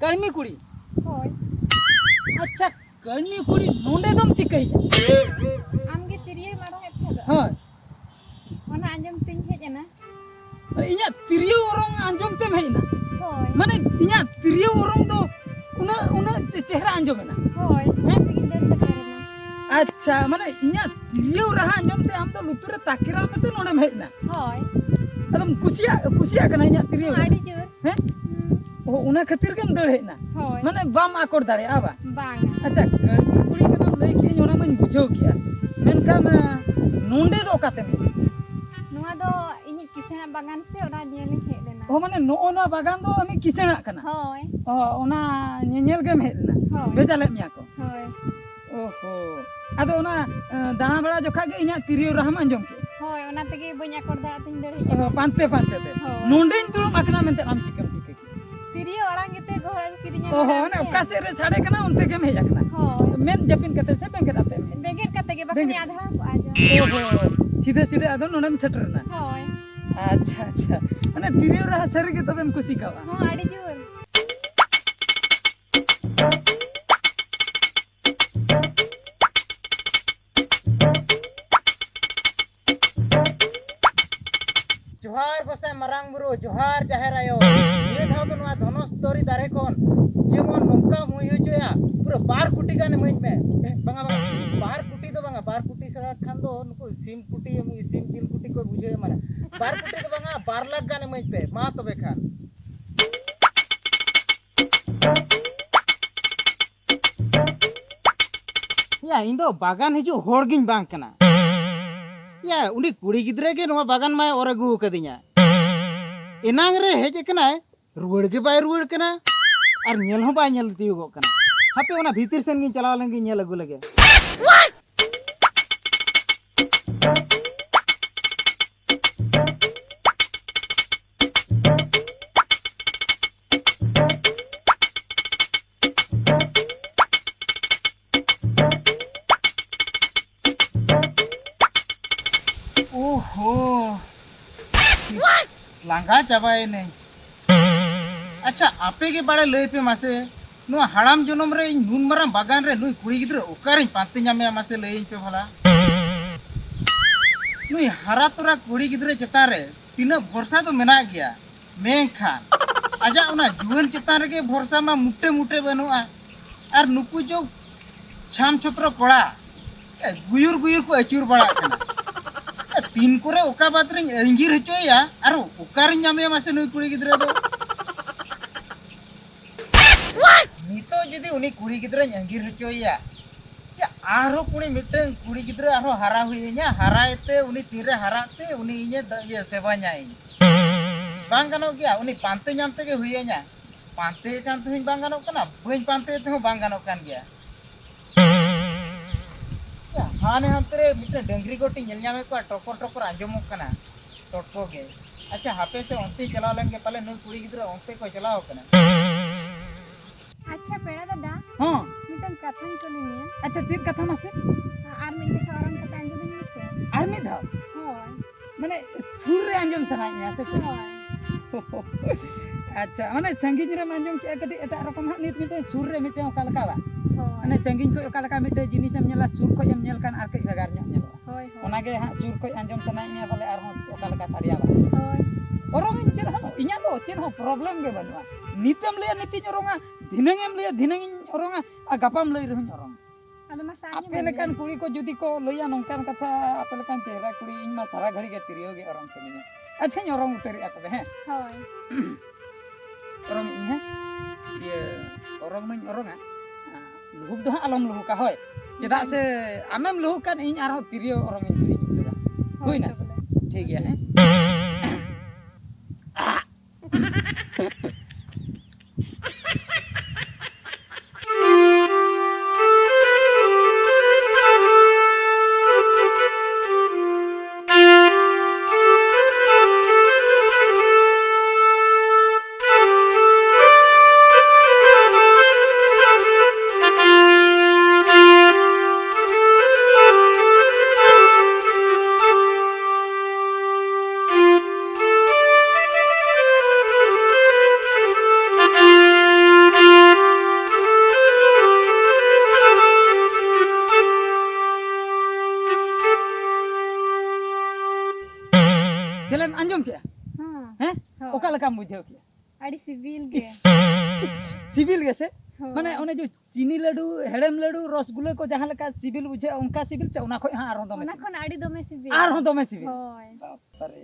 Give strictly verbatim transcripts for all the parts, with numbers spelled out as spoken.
ᱠᱟᱹᱲᱢᱤ ᱠᱩᱲᱤ᱾ ᱦᱳᱭ᱾ ᱟᱪᱪᱷᱟ, ᱠᱟᱹᱲᱢᱤ ᱠᱩᱲᱤ, ᱱᱚᱰᱮ ᱫᱚᱢ ᱪᱤᱠᱟᱹᱭᱮᱫᱟ? ᱟᱢᱜᱮ ᱛᱤᱨᱭᱳᱭ ᱢᱟᱨᱟᱝ ᱮᱫ ᱛᱟᱦᱮᱸᱫ ᱫᱚ᱾ ᱦᱳᱭ᱾ ᱚᱱᱟ ᱟᱸᱡᱚᱢ ᱛᱤᱧ ᱦᱮᱡ ᱮᱱᱟ᱾ ᱤᱧᱟᱹᱜ ᱛᱤᱨᱭᱳ ᱚᱨᱚᱝ ᱟᱸᱡᱚᱢ ᱛᱮᱢ ᱦᱮᱡ ᱮᱱᱟ? ᱦᱳᱭ᱾ ᱢᱟᱱᱮ, ᱤᱧᱟᱹᱜ ᱛᱤᱨᱭᱳ ᱚᱨᱚᱝ ᱫᱚ ᱩᱱᱟᱹᱜ, ᱩᱱᱟᱹᱜ ᱪᱮ-, ᱪᱮᱦᱨᱟ ᱟᱸᱡᱚᱢ ᱮᱱᱟ? ᱦᱳᱭ, ᱦᱮᱸ? ᱚᱱᱟ ᱛᱮᱜᱤᱧ ᱫᱟᱹᱲ ᱥᱮᱴᱮᱨ ᱮᱱᱟ᱾ ᱟᱪᱪᱷᱟ, ᱢᱟᱱᱮ, ᱤᱧᱟᱹᱜ ᱛᱤᱨᱭᱳ ᱨᱟᱦᱟ ᱟᱸᱡᱚᱢ ᱛᱮ ᱟᱢ ᱫᱚ ᱞᱩᱛᱩᱨ ᱨᱮ ᱛᱟᱠᱮᱨᱟᱣ ᱢᱮᱱᱛᱮ ᱱᱚᱰᱮᱢ ᱦᱮᱡ ᱮᱱᱟ? ᱦᱳᱭ᱾ ᱟᱫᱚᱢ ᱠᱩᱥᱤᱭᱟᱜ, ᱠᱩᱥᱤᱭᱟᱜ ᱠᱟᱱᱟ ᱤᱧᱟᱹᱜ ᱛᱤᱨᱭᱳ? ᱟᱹᱰᱤ ᱡᱳᱨ᱾ ᱦᱮᱸ? ᱦᱩᱸ᱾ ᱚ, ᱚᱱᱟ ᱠᱷᱟᱹᱛᱤᱨ ᱜᱮᱢ ᱫᱟᱹᱲ ᱦᱮᱡ ᱮᱱᱟ? ᱦᱳᱭ᱾ ᱢᱟᱱᱮ, ᱵᱟᱢ ᱟᱠᱚᱴ ᱫᱟᱲᱮᱭᱟᱜᱼᱟ, ᱵᱟᱝ? ᱵᱟᱝᱟ᱾ ᱟᱪᱪᱷᱟ, ᱠᱟᱹᱲᱢᱤ ᱠᱩᱲᱤ ᱠᱟᱛᱷᱟᱢ ᱞᱟᱹᱭ ᱠᱮᱫᱟᱹᱧ, ᱚᱱᱟ ᱢᱟᱧ ᱵᱩᱡᱷᱟᱹᱣ ᱠᱮᱫᱟ᱾ ᱢᱮᱱᱠᱷᱟᱱ, ᱟ, ᱱᱚᱰᱮ ᱫᱚ ᱚᱠᱟᱛᱮᱢ ᱦᱮᱡ ᱮᱱᱟ? ᱱᱚᱣᱟ ᱫᱚ ᱤᱧᱤᱡ ᱠᱤᱥᱟᱹᱬᱟᱜ ᱵᱟᱜᱟᱱ ᱥᱮ, ᱚᱱᱟ ᱧᱮᱞᱤᱧ ᱦᱮᱡ ᱞᱮᱱᱟ᱾ ᱚ, ᱢᱟᱱᱮ, ᱱᱚᱜᱼᱚ ᱱᱚᱣᱟ ᱵᱟᱜᱟᱱ ᱫᱚ ᱟᱢᱤᱡ ᱠᱤᱥᱟᱹᱬᱟᱜ ᱠᱟᱱᱟ? ᱦᱳᱭ᱾ ᱚ, ᱚᱱᱟ ᱧᱮᱧᱮᱞ ᱜᱮᱢ ᱦᱮᱡ ᱞᱮᱱᱟ? ᱦᱳᱭ᱾ ᱵᱷᱮᱡᱟ ᱞᱮᱫ ᱢᱮᱭᱟ ᱠᱚ? ᱦᱳᱭ᱾ ᱚᱦᱚ᱾ ᱟᱫᱚ ᱚᱱᱟ, ᱮ, ᱫᱟᱬᱟ ᱵᱟᱲᱟ ᱡᱚᱠᱷᱟᱡ ᱜᱮ ᱤᱧᱟᱹᱜ ᱛᱤᱨᱭᱳ ᱨᱟᱦᱟᱢ ᱟᱸᱡᱚᱢ ᱠᱮᱫ? ᱦᱳᱭ, ᱚᱱᱟ ᱛᱮᱜᱮ ᱵᱟᱹᱧ ᱟᱠᱚᱴ ᱫᱟᱲᱮᱭᱟᱜ ᱛᱤᱧ ᱫᱟᱹᱲ ᱦᱮᱡ ᱚ, ᱮᱱᱟ᱾ ᱯᱟᱱᱛᱮ ᱯᱟᱱᱛᱮ ᱛᱮ᱾ ᱦᱳᱭ᱾ ᱱᱚᱰᱮᱧ ᱫᱩᱲᱩᱵ ᱟᱠᱟᱱᱟ ᱢᱮᱱᱛᱮ ᱟᱢ ᱪᱤᱠᱟᱹᱢ ᱴᱷᱤᱠᱟᱹ ᱠᱮᱫᱟ? ᱛᱤᱨᱭᱳ ᱟᱲᱟᱝ ᱜᱮᱛᱮ ᱜᱚᱦᱚᱲ ᱟᱹᱜᱩ ᱠᱤᱫᱤᱧᱟ ᱚᱦᱚ, ᱱᱚᱰᱮ ᱚᱱᱮ ᱠᱷᱚᱱ᱾ ᱚᱠᱟ ᱥᱮᱫ ᱨᱮ ᱥᱟᱰᱮ ᱠᱟᱱᱟ ᱚᱱᱛᱮ ᱜᱮᱢ ᱦᱮᱡ ᱟᱠᱟᱱᱟ᱾ ᱦᱳᱭ᱾ ᱢᱮᱫ ᱡᱟᱹᱯᱤᱫ ᱠᱟᱛᱮ ᱥᱮ ᱵᱮᱸᱜᱮᱫ ᱟᱛᱮᱢ ᱦᱮᱡ? ᱵᱮᱸᱜᱮᱫ ᱠᱟᱛᱮ ᱜᱮ, ᱵᱟᱠᱷᱟᱱ ᱵᱮᱸᱜᱮᱫ᱾ ᱟᱫᱷᱲᱟ ᱠᱚᱜᱼᱟ ᱡᱚ᱾ ᱚᱦᱚ, ᱥᱤᱫᱷᱟᱹ ᱥᱤᱫᱷᱟᱹ ᱟᱫᱚ ᱱᱚᱰᱮᱢ ᱥᱮᱴᱮᱨ ᱮᱱᱟ᱾ ᱦᱳᱭ᱾ ᱟᱪᱪᱷᱟ, ᱟᱪᱪᱷᱟ᱾ ᱢᱟᱱᱮ ᱛᱤᱨᱭᱳ ᱨᱟᱦᱟ ᱥᱟᱹᱨᱤ ᱜᱮ ᱛᱚᱵᱮᱢ ᱠᱩᱥᱤ ᱠᱟᱣᱟ? ᱦᱚᱸ, ᱟᱹᱰᱤ ᱡᱳᱨ᱾ ᱡᱚᱦᱟᱨ ᱜᱚᱸᱥᱟᱭ ᱢᱟᱨᱟᱝ ᱵᱩᱨᱩ, ᱡᱚᱦᱟᱨ ᱡᱟᱦᱮᱨ ᱟᱭᱳ᱾ ᱱᱤᱭᱟᱹ ᱫᱷᱟᱣ ᱫᱚ ᱱᱚᱣᱟ ᱫᱷᱚᱱᱚᱥᱛᱚᱨᱤ ᱫᱟᱨᱮ ᱠᱷᱚᱱ ᱡᱮᱢᱚᱱ ᱱᱚᱝᱠᱟᱢ ᱦᱩᱭ ᱦᱚᱪᱚᱭᱟ, ᱯᱩᱨᱟᱹ ᱵᱟᱨ ᱠᱳᱴᱤ ᱜᱟᱱ ᱤᱢᱟᱹᱧ ᱢᱮ᱾ ᱮ, ᱵᱟᱝᱟ, ᱵᱟᱝᱟ, ᱵᱟᱨ ᱠᱳᱴᱤ ᱫᱚ ᱵᱟᱝᱟ, ᱵᱟᱨ ᱠᱳᱴᱤ ᱥᱮᱬᱟ ᱠᱷᱟᱱ ᱫᱚ ᱱᱩᱠᱩ ᱥᱤᱢ ᱠᱩᱴᱤ, ᱥᱤᱢ ᱡᱤᱞ ᱠᱩᱴᱤ ᱠᱚ ᱵᱩᱡᱷᱟᱹᱣ ᱮᱢᱟᱱᱟ᱾ ᱵᱟᱨ ᱠᱳᱴᱤ ᱫᱚ ᱵᱟᱝᱟ, ᱵᱟᱨ ᱞᱟᱠᱷ ᱜᱟᱱ ᱤᱢᱟᱹᱧ ᱯᱮ, ᱢᱟ ᱛᱚᱵᱮ ᱠᱷᱟᱱ᱾ ᱭᱟ, ᱤᱧ ᱫᱚ ᱵᱟᱜᱟᱱ ᱦᱤᱡᱩᱜ ᱦᱚᱲ ᱜᱤᱧ ᱵᱟᱝ ᱠᱟᱱᱟ᱾ ᱭᱟ, ᱩᱱᱤ ᱠᱩᱲᱤ ᱜᱤᱫᱽᱨᱟᱹ ᱜᱮ ᱱᱚᱣᱟ ᱵᱟᱜᱟᱱ ᱢᱟᱭ ᱚᱨ ᱟᱹᱜᱩ ᱟᱠᱟᱫᱤᱧᱟ᱾ ᱮᱱᱟᱝ ᱨᱮ ᱦᱮᱡ ᱟᱠᱟᱱᱟᱭ, ᱨᱩᱣᱟᱹᱲ ᱜᱮ ᱵᱟᱭ ᱨᱩᱣᱟᱹᱲ ᱠᱟᱱᱟ᱾ ᱟᱨ ᱧᱮᱞ ᱦᱚᱸ ᱵᱟᱭ ᱧᱮᱞ ᱛᱤᱭᱳᱜᱚᱜ ᱠᱟᱱᱟ᱾ ᱦᱟᱯᱮ, ᱚᱱᱟ ᱵᱷᱤᱛᱤᱨ ᱥᱮᱱ ᱜᱤᱧ ᱪᱟᱞᱟᱣ ᱞᱮᱱ ᱜᱤᱧ ᱧᱮᱞ ᱟᱹᱜᱩ ᱞᱮᱜᱮ᱾ ᱳᱦᱳ, ᱞᱟᱸᱜᱟ ᱪᱟᱵᱟᱭᱮᱱᱟᱹᱧ᱾ ᱟ, ᱟᱪᱪᱷᱟ, ᱟᱯᱮ ᱜᱮ ᱵᱟᱲᱮ ᱞᱟᱹᱭ ᱯᱮ ᱢᱟᱥᱮ, ᱱᱚᱣᱟ ᱦᱟᱲᱟᱢ ᱡᱚᱱᱚᱢ ᱨᱮ ᱤᱧ ᱱᱩᱱ ᱢᱟᱨᱟᱝ ᱵᱟᱜᱟᱱ ᱨᱮ ᱱᱩᱭ ᱠᱩᱲᱤ ᱜᱤᱫᱽᱨᱟᱹ ᱚᱠᱟᱨᱮᱧ ᱯᱟᱱᱛᱮ ᱧᱟᱢᱮᱭᱟ? ᱢᱟᱥᱮ ᱞᱟᱹᱭᱟᱹᱧ ᱯᱮ ᱵᱷᱟᱞᱟ᱾ ᱱᱩᱭ ᱦᱟᱨᱟ ᱛᱚᱨᱟ ᱠᱩᱲᱤ ᱜᱤᱫᱽᱨᱟᱹ ᱪᱮᱛᱟᱱ ᱨᱮ ᱛᱤᱱᱟᱹᱜ ᱵᱷᱚᱨᱥᱟ ᱫᱚ ᱢᱮᱱᱟᱜ ᱜᱮᱭᱟ, ᱢᱮᱱᱠᱷᱟᱱ ᱟᱡᱟᱜ ᱚᱱᱟ ᱡᱩᱣᱟᱹᱱ ᱪᱮᱛᱟᱱ ᱨᱮᱜᱮ ᱵᱷᱚᱨᱥᱟ ᱢᱟ ᱢᱩᱴᱮ ᱢᱩᱴᱮ ᱵᱟᱹᱱᱩᱜᱼᱟ᱾ ᱟᱨ ᱱᱩᱠᱩ ᱡᱚ ᱪᱷᱟᱢ ᱪᱷᱚᱛᱨᱚ ᱠᱚᱲᱟ, ᱮ, ᱜᱩᱭᱩᱨ ᱜᱩᱭᱩᱨ ᱠᱚ ᱟᱹᱪᱩᱨ ᱵᱟᱲᱟᱜ ᱠᱟᱱᱟ᱾ ᱮ, ᱛᱤᱱ ᱠᱚᱨᱮ ᱚᱠᱟ ᱵᱟᱫᱽ ᱨᱤᱧ ᱟᱸᱜᱤᱨ ᱦᱚᱪᱚᱭᱮᱭᱟ, ᱟᱨ ᱚᱠᱟᱨᱤᱧ ᱧᱟᱢᱮᱭᱟ ᱢᱟᱥᱮ ᱱᱩᱭ ᱠᱩᱲᱤ ᱜᱤᱫᱽᱨᱟᱹ ᱫᱚ? ᱱᱤᱛᱚᱜ ᱡᱩᱫᱤ ᱩᱱᱤ ᱠᱩᱲᱤ ᱜᱤᱫᱽᱨᱟᱹᱧ ᱟᱸᱜᱤᱨ ᱦᱚᱪᱚᱭᱮᱭᱟ, ᱭᱟ, ᱟᱨᱦᱚᱸ ᱠᱩᱲᱤ ᱢᱤᱫᱴᱟᱝ ᱠᱩᱲᱤ ᱜᱤᱫᱽᱨᱟᱹ ᱟᱨᱦᱚᱸ ᱦᱟᱨᱟ ᱦᱩᱭᱟᱹᱧᱟ, ᱦᱟᱨᱟᱭ ᱛᱮ ᱩᱱᱤ ᱛᱤᱨᱮ ᱦᱟᱨᱟᱜ ᱛᱮ ᱩᱱᱤ ᱤᱧᱮ ᱫ-, ᱤᱭᱟᱹ, ᱥᱮᱵᱟ ᱧᱟᱭ᱾ ᱵᱟᱝ ᱜᱟᱱᱚᱜ ᱜᱮᱭᱟ, ᱩᱱᱤ ᱯᱟᱱᱛᱮ ᱧᱟᱢ ᱛᱮᱜᱮ ᱦᱩᱭᱟᱹᱧᱟ᱾ ᱯᱟᱱᱛᱮ ᱠᱟᱱ ᱛᱮᱦᱚᱸ ᱵᱟᱝ ᱜᱟᱱᱚᱜ ᱠᱟᱱᱟ, ᱵᱟᱹᱧ ᱯᱟᱱᱛᱮ ᱛᱮᱦᱚᱸ ᱵᱟᱝ ᱜᱟᱱᱚᱜ ᱠᱟᱱ ᱜᱮᱭᱟ᱾ ᱭᱟ, ᱦᱟᱱᱮ ᱦᱟᱱᱛᱮ ᱨᱮ ᱢᱤᱫᱴᱮᱱ ᱰᱟᱹᱝᱨᱤ ᱜᱚᱴᱤᱧ ᱧᱮᱞ ᱧᱟᱢᱮᱫ ᱠᱚᱣᱟ, ᱴᱚᱠᱚᱨ ᱴᱚᱠᱚᱨ ᱟᱸᱡᱚᱢᱚᱜ ᱠᱟᱱᱟ, ᱴᱚᱴᱠᱚ ᱜᱮ᱾ ᱟᱪᱪᱷᱟ, ᱦᱟᱯᱮ ᱥᱮ, ᱚᱱᱛᱮᱧ ᱪᱟᱞᱟᱣ ᱞᱮᱱ ᱜᱮ, ᱯᱟᱞᱮ ᱱᱩᱭ ᱠᱩᱲᱤ ᱜᱤᱫᱽᱨᱟᱹ ᱚᱱᱛᱮ ᱠᱚ ᱪᱟᱞᱟᱣ ᱠᱟᱱᱟ᱾ ᱟᱪᱪᱷᱟ ᱯᱮᱲᱟ ᱫᱟᱫᱟ, ᱦᱚᱸ᱾ ᱢᱤᱫᱴᱟᱝ ᱠᱟᱛᱷᱟᱧ ᱠᱩᱞᱤ ᱢᱮᱭᱟ᱾ ᱟᱪᱪᱷᱟ, ᱪᱮᱫ ᱠᱟᱛᱷᱟ ᱢᱟᱥᱮ? ᱟᱨ ᱢᱤᱫ ᱫᱷᱟᱣ ᱚᱨᱚᱝ ᱠᱟᱛᱮ ᱟᱸᱡᱚᱢᱟᱹᱧ ᱢᱮᱥᱮ᱾ ᱟᱨ ᱢᱤᱫ ᱫᱷᱟᱣ? ᱦᱳᱭ᱾ ᱢᱟᱱᱮ ᱥᱩᱨ ᱨᱮ ᱟᱸᱡᱚᱢ ᱥᱟᱱᱟᱭᱮᱫ ᱢᱮᱭᱟ ᱥᱮ ᱪᱮᱫ? ᱦᱳᱭ᱾ ᱟᱪᱪᱷᱟ, ᱢᱟᱱᱮ ᱥᱟᱺᱜᱤᱧ ᱨᱮᱢ ᱟᱸᱡᱚᱢ ᱠᱮᱜᱼᱟ ᱠᱟᱹᱴᱤᱡ ᱮᱴᱟᱜ ᱨᱚᱠᱚᱢ ᱦᱟᱸᱜ, ᱱᱤᱛ ᱢᱤᱫᱴᱮᱱ ᱥᱩᱨ ᱨᱮ ᱢᱤᱫᱴᱮᱱ ᱚᱠᱟ ᱞᱮᱠᱟ ᱵᱟᱝ? ᱦᱳᱭ᱾ ᱢᱟᱱᱮ ᱥᱟᱺᱜᱤᱧ ᱠᱷᱚᱡ ᱚᱠᱟ ᱞᱮᱠᱟ ᱢᱤᱫᱴᱮᱱ ᱡᱤᱱᱤᱥᱮᱢ ᱧᱮᱞᱟ, ᱥᱩᱨ ᱠᱷᱚᱡ ᱮᱢ ᱧᱮᱞ ᱠᱷᱟᱱ ᱟᱨ ᱠᱟᱹᱡ ᱵᱷᱮᱜᱟᱨ ᱧᱚᱜ ᱧᱮᱞᱚᱜᱼᱟ᱾ ᱦᱳᱭ, ᱦᱳᱭ᱾ ᱚᱱᱟᱜᱮ ᱦᱟᱸᱜ ᱥᱩᱨ ᱠᱷᱚᱡ ᱟᱸᱡᱚᱢ ᱥᱟᱱᱟᱭᱮᱫ ᱢᱮᱭᱟ ᱯᱟᱞᱮ ᱟᱨᱦᱚᱸ ᱚᱠᱟ ᱞᱮᱠᱟ ᱥᱟᱰᱮᱭᱟ ᱵᱟᱝ? ᱦᱳᱭ᱾ ᱚᱨᱚᱝ ᱤᱧ ᱪᱮᱫ ᱦᱚᱸ, ᱤᱧᱟᱹᱜ ᱫᱚ ᱪᱮᱫ ᱦᱚᱸ problem ᱜᱮ ᱵᱟᱹᱱᱩᱜᱼᱟ᱾ ᱱᱤᱛᱮᱢ ᱞᱟᱹᱭᱟ ᱱᱤᱛᱤᱧ ᱚᱨᱚᱝᱟ, ᱫᱷᱤᱱᱟᱹᱝ ᱮᱢ ᱞᱟᱹᱭᱟ ᱫᱷᱤᱱᱟᱹᱝ ᱤᱧ ᱚᱨᱚᱝᱟ, ᱟᱨ ᱜᱟᱯᱟᱢ ᱞᱟᱹᱭ ᱨᱮᱦᱚᱸᱧ ᱚᱨᱚᱝᱟ᱾ ᱟᱫᱚ ᱢᱟ ᱥᱟᱵ ᱟᱯᱮ ᱧᱚᱜ ᱞᱮᱠᱟᱱ ᱢᱮ᱾ ᱠᱩᱲᱤ ᱠᱚ ᱡᱩᱫᱤ ᱠᱚ ᱞᱟᱹᱭᱟ ᱱᱚᱝᱠᱟᱱ ᱠᱟᱛᱷᱟ, ᱟᱯᱮ ᱞᱮᱠᱟᱱ ᱪᱮᱦᱨᱟ ᱠᱩᱲᱤ, ᱤᱧ ᱢᱟ ᱥᱟᱨᱟ ᱜᱷᱟᱹᱲᱤ ᱜᱮ ᱛᱤᱨᱭᱳ ᱜᱮ ᱚᱨᱚᱝ ᱥᱟᱱᱟᱧᱟ᱾ ᱟᱪᱪᱷᱟᱧ ᱚᱨᱚᱝ ᱩᱛᱟᱹᱨᱮᱜᱼᱟ ᱛᱚᱵᱮ, ᱦᱮᱸ? ᱦᱳᱭ᱾ ᱚᱨᱚᱝ ᱤᱧ, ᱦᱮᱸ? ᱤᱭᱟᱹ, ᱚᱨᱚᱝ ᱢᱟᱧ ᱚᱨᱚᱝᱟ᱾ ᱞᱩᱦᱩᱠ ᱫᱚ ᱦᱟᱸᱜ ᱟᱞᱚᱢ ᱞᱩᱦᱩᱠᱟ, ᱦᱳᱭ᱾ ᱪᱮᱫᱟᱜ ᱥᱮ ᱟᱢᱮᱢ ᱞᱩᱦᱩᱠ ᱠᱷᱟᱱ ᱤᱧ ᱟᱨᱦᱚᱸ ᱛᱤᱨᱭᱳ ᱚᱨᱚᱝ ᱤᱧ ᱦᱤᱲᱤᱧ ᱩᱛᱟᱹᱨᱟ᱾ ᱦᱳᱭ, ᱦᱩᱭᱱᱟ ᱥᱮ? ᱛᱚᱵᱮ᱾ ᱴᱷᱤᱠ ᱜᱮᱭᱟ, ᱦᱮᱸ? ᱟᱸᱡᱚᱢ ᱠᱮᱜᱼᱟ? ᱦᱮᱸ᱾ ᱦᱮᱸ? ᱦᱳᱭ᱾ ᱚᱠᱟ ᱞᱮᱠᱟᱢ ᱵᱩᱡᱷᱟᱹᱣ ᱠᱮᱜᱼᱟ? ᱟᱹᱰᱤ ᱥᱤᱵᱤᱞ ᱜᱮ᱾ ᱤᱥ, ᱥᱤᱵᱤᱞ ᱜᱮ ᱥᱮ? ᱦᱳᱭ᱾ ᱢᱟᱱᱮ ᱚᱱᱮ ᱡᱮ ᱪᱤᱱᱤ ᱞᱟᱹᱰᱩ, ᱦᱮᱲᱮᱢ ᱞᱟᱹᱰᱩ, ᱨᱚᱥᱜᱩᱞᱟᱹ ᱠᱚ ᱡᱟᱦᱟᱸ ᱞᱮᱠᱟ ᱥᱤᱵᱤᱞ ᱵᱩᱡᱷᱟᱹᱜᱼᱟ, ᱚᱱᱠᱟ ᱥᱤᱵᱤᱞ ᱪᱮ ᱚᱱᱟ ᱠᱷᱚᱡ ᱦᱚᱸ ᱟᱨᱦᱚᱸ ᱫᱚᱢᱮ ᱚᱱᱟ ᱥᱤᱵᱤᱞ? ᱠᱷᱚᱱ ᱟᱹᱰᱤ ᱫᱚᱢᱮ ᱥᱤᱵᱤᱞ᱾ ᱟᱨᱦᱚᱸ ᱫᱚᱢᱮ ᱥᱤᱵᱤᱞ? ᱦᱳᱭ᱾ ᱵᱟᱯ ᱨᱮ᱾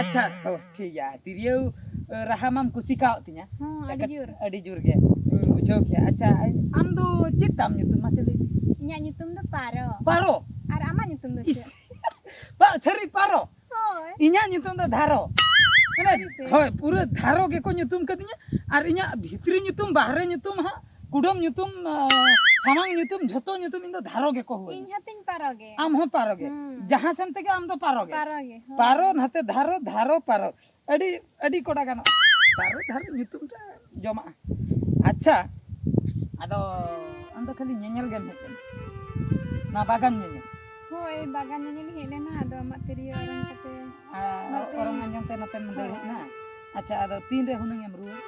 ᱟᱪᱪᱷᱟ, ᱦᱳ, ᱴᱷᱤᱠ ᱜᱮᱭᱟ᱾ ᱛᱤᱨᱭᱳ, ᱮ, ᱨᱟᱦᱟ ᱢᱟᱢ ᱠᱩᱥᱤ ᱠᱟᱣᱟᱜ ᱛᱤᱧᱟ᱾ ᱦᱚᱸ, ᱟᱹᱰᱤ ᱡᱳᱨ᱾ ᱟᱹᱰᱤ ᱡᱳᱨ ᱜᱮ᱾ ᱤᱧ ᱵᱩᱡᱷᱟᱹᱣ ᱠᱮᱜᱼᱟ᱾ ᱟᱪᱪᱷᱟ, ᱟᱢ ᱫᱚ ᱪᱮᱫ ᱛᱟᱢ ᱧᱩᱛᱩᱢ? ᱢᱟᱥᱮ ᱞᱟᱹᱭ ᱢᱮ᱾ ᱤᱧᱟᱹᱜ ᱧᱩᱛᱩᱢ ᱫᱚ ᱯᱟᱨᱚ᱾ ᱯᱟᱨᱚ? ᱟᱨ ᱟᱢᱟᱜ ᱧᱩᱛᱩᱢ ᱫᱚ ᱤᱥ, ᱪᱮᱫ? ᱯᱟ-, ᱥᱟᱹᱨᱤ ᱯᱟᱨᱚ? ᱦᱳᱭ᱾ ᱤᱧᱟᱹᱜ ᱧᱩᱛᱩᱢ ᱫᱚ ᱫᱷᱟᱨᱚ᱾ ᱢᱟᱱᱮ, ᱥᱟᱹᱨᱤ ᱥᱮ? ᱦᱳᱭ, ᱯᱩᱨᱟᱹ ᱫᱷᱟᱨᱚ ᱜᱮᱠᱚ ᱧᱩᱛᱩᱢ ᱠᱟᱫᱤᱧᱟ᱾ ᱟᱨ ᱤᱧᱟᱹᱜ ᱵᱷᱤᱛᱨᱤ ᱧᱩᱛᱩᱢ, ᱵᱟᱦᱨᱮ ᱧᱩᱛᱩᱢ ᱦᱟᱸᱜ, ᱠᱩᱰᱟᱹᱢ ᱧᱩᱛᱩᱢ, ᱟ, ᱥᱟᱢᱟᱝ ᱧᱩᱛᱩᱢ, ᱡᱷᱚᱛᱚ ᱧᱩᱛᱩᱢ ᱤᱧ ᱫᱚ ᱫᱷᱟᱨᱚ ᱜᱮᱠᱚ ᱦᱩᱭ᱾ ᱤᱧ ᱦᱚᱸᱛᱤᱧ ᱯᱟᱨᱚ ᱜᱮ᱾ ᱟᱢ ᱦᱚᱸ ᱯᱟᱨᱚ ᱜᱮ᱾ ᱦᱩᱸ᱾ ᱡᱟᱦᱟᱸ ᱥᱮᱱ ᱛᱮᱜᱮ ᱟᱢ ᱫᱚ ᱯᱟᱨᱚ ᱜᱮ᱾ ᱯᱟᱨᱚ ᱜᱮ, ᱦᱳᱭ᱾ ᱯᱟᱨᱚ ᱱᱟᱛᱮ ᱫᱷᱟᱨᱚ, ᱫᱷᱟᱨᱚ ᱯᱟᱨᱚ᱾ ᱟᱹᱰᱤ, ᱟᱹᱰᱤ ᱠᱚᱰᱟ ᱜᱟᱱᱚᱜᱼᱟ᱾ ᱯᱟᱨᱚ ᱫᱷᱟᱨᱚ ᱧᱩᱛᱩᱢ ᱨᱮ ᱡᱚᱢᱟᱜᱼᱟ᱾ ᱟᱪᱪᱷᱟ, ᱟᱫᱚ ᱟᱢ ᱫᱚ ᱠᱷᱟᱹᱞᱤ ᱧᱮᱧᱮᱞ ᱜᱮᱢ ᱦᱮᱡ ᱞᱮᱱᱟ? ᱱᱚᱣᱟ ᱵᱟᱜᱟᱱ ᱧᱮᱧᱮᱞ? ᱦᱳᱭ, ᱵᱟᱜᱟᱱ ᱧᱮᱧᱮᱞ ᱤᱧ ᱦᱮᱡ ᱞᱮᱱᱟ, ᱟᱫᱚ ᱟᱢᱟᱜ ᱛᱤᱨᱭᱳ ᱚᱨᱚᱝ ᱠᱟᱛᱮ ᱟᱨ ᱱᱚᱛᱮ ᱚᱨᱚᱝ ᱟᱸᱡᱚᱢ ᱛᱮ ᱱᱚᱛᱮᱢ ᱫᱟᱹᱲ ᱦᱮᱡ ᱮᱱᱟ? ᱦᱳᱭ᱾ ᱟᱪᱪᱷᱟ, ᱟᱫᱚ ᱛᱤᱱ ᱨᱮ ᱦᱩᱱᱟᱹᱝ ᱮᱢ ᱨᱩᱣᱟᱹᱲ?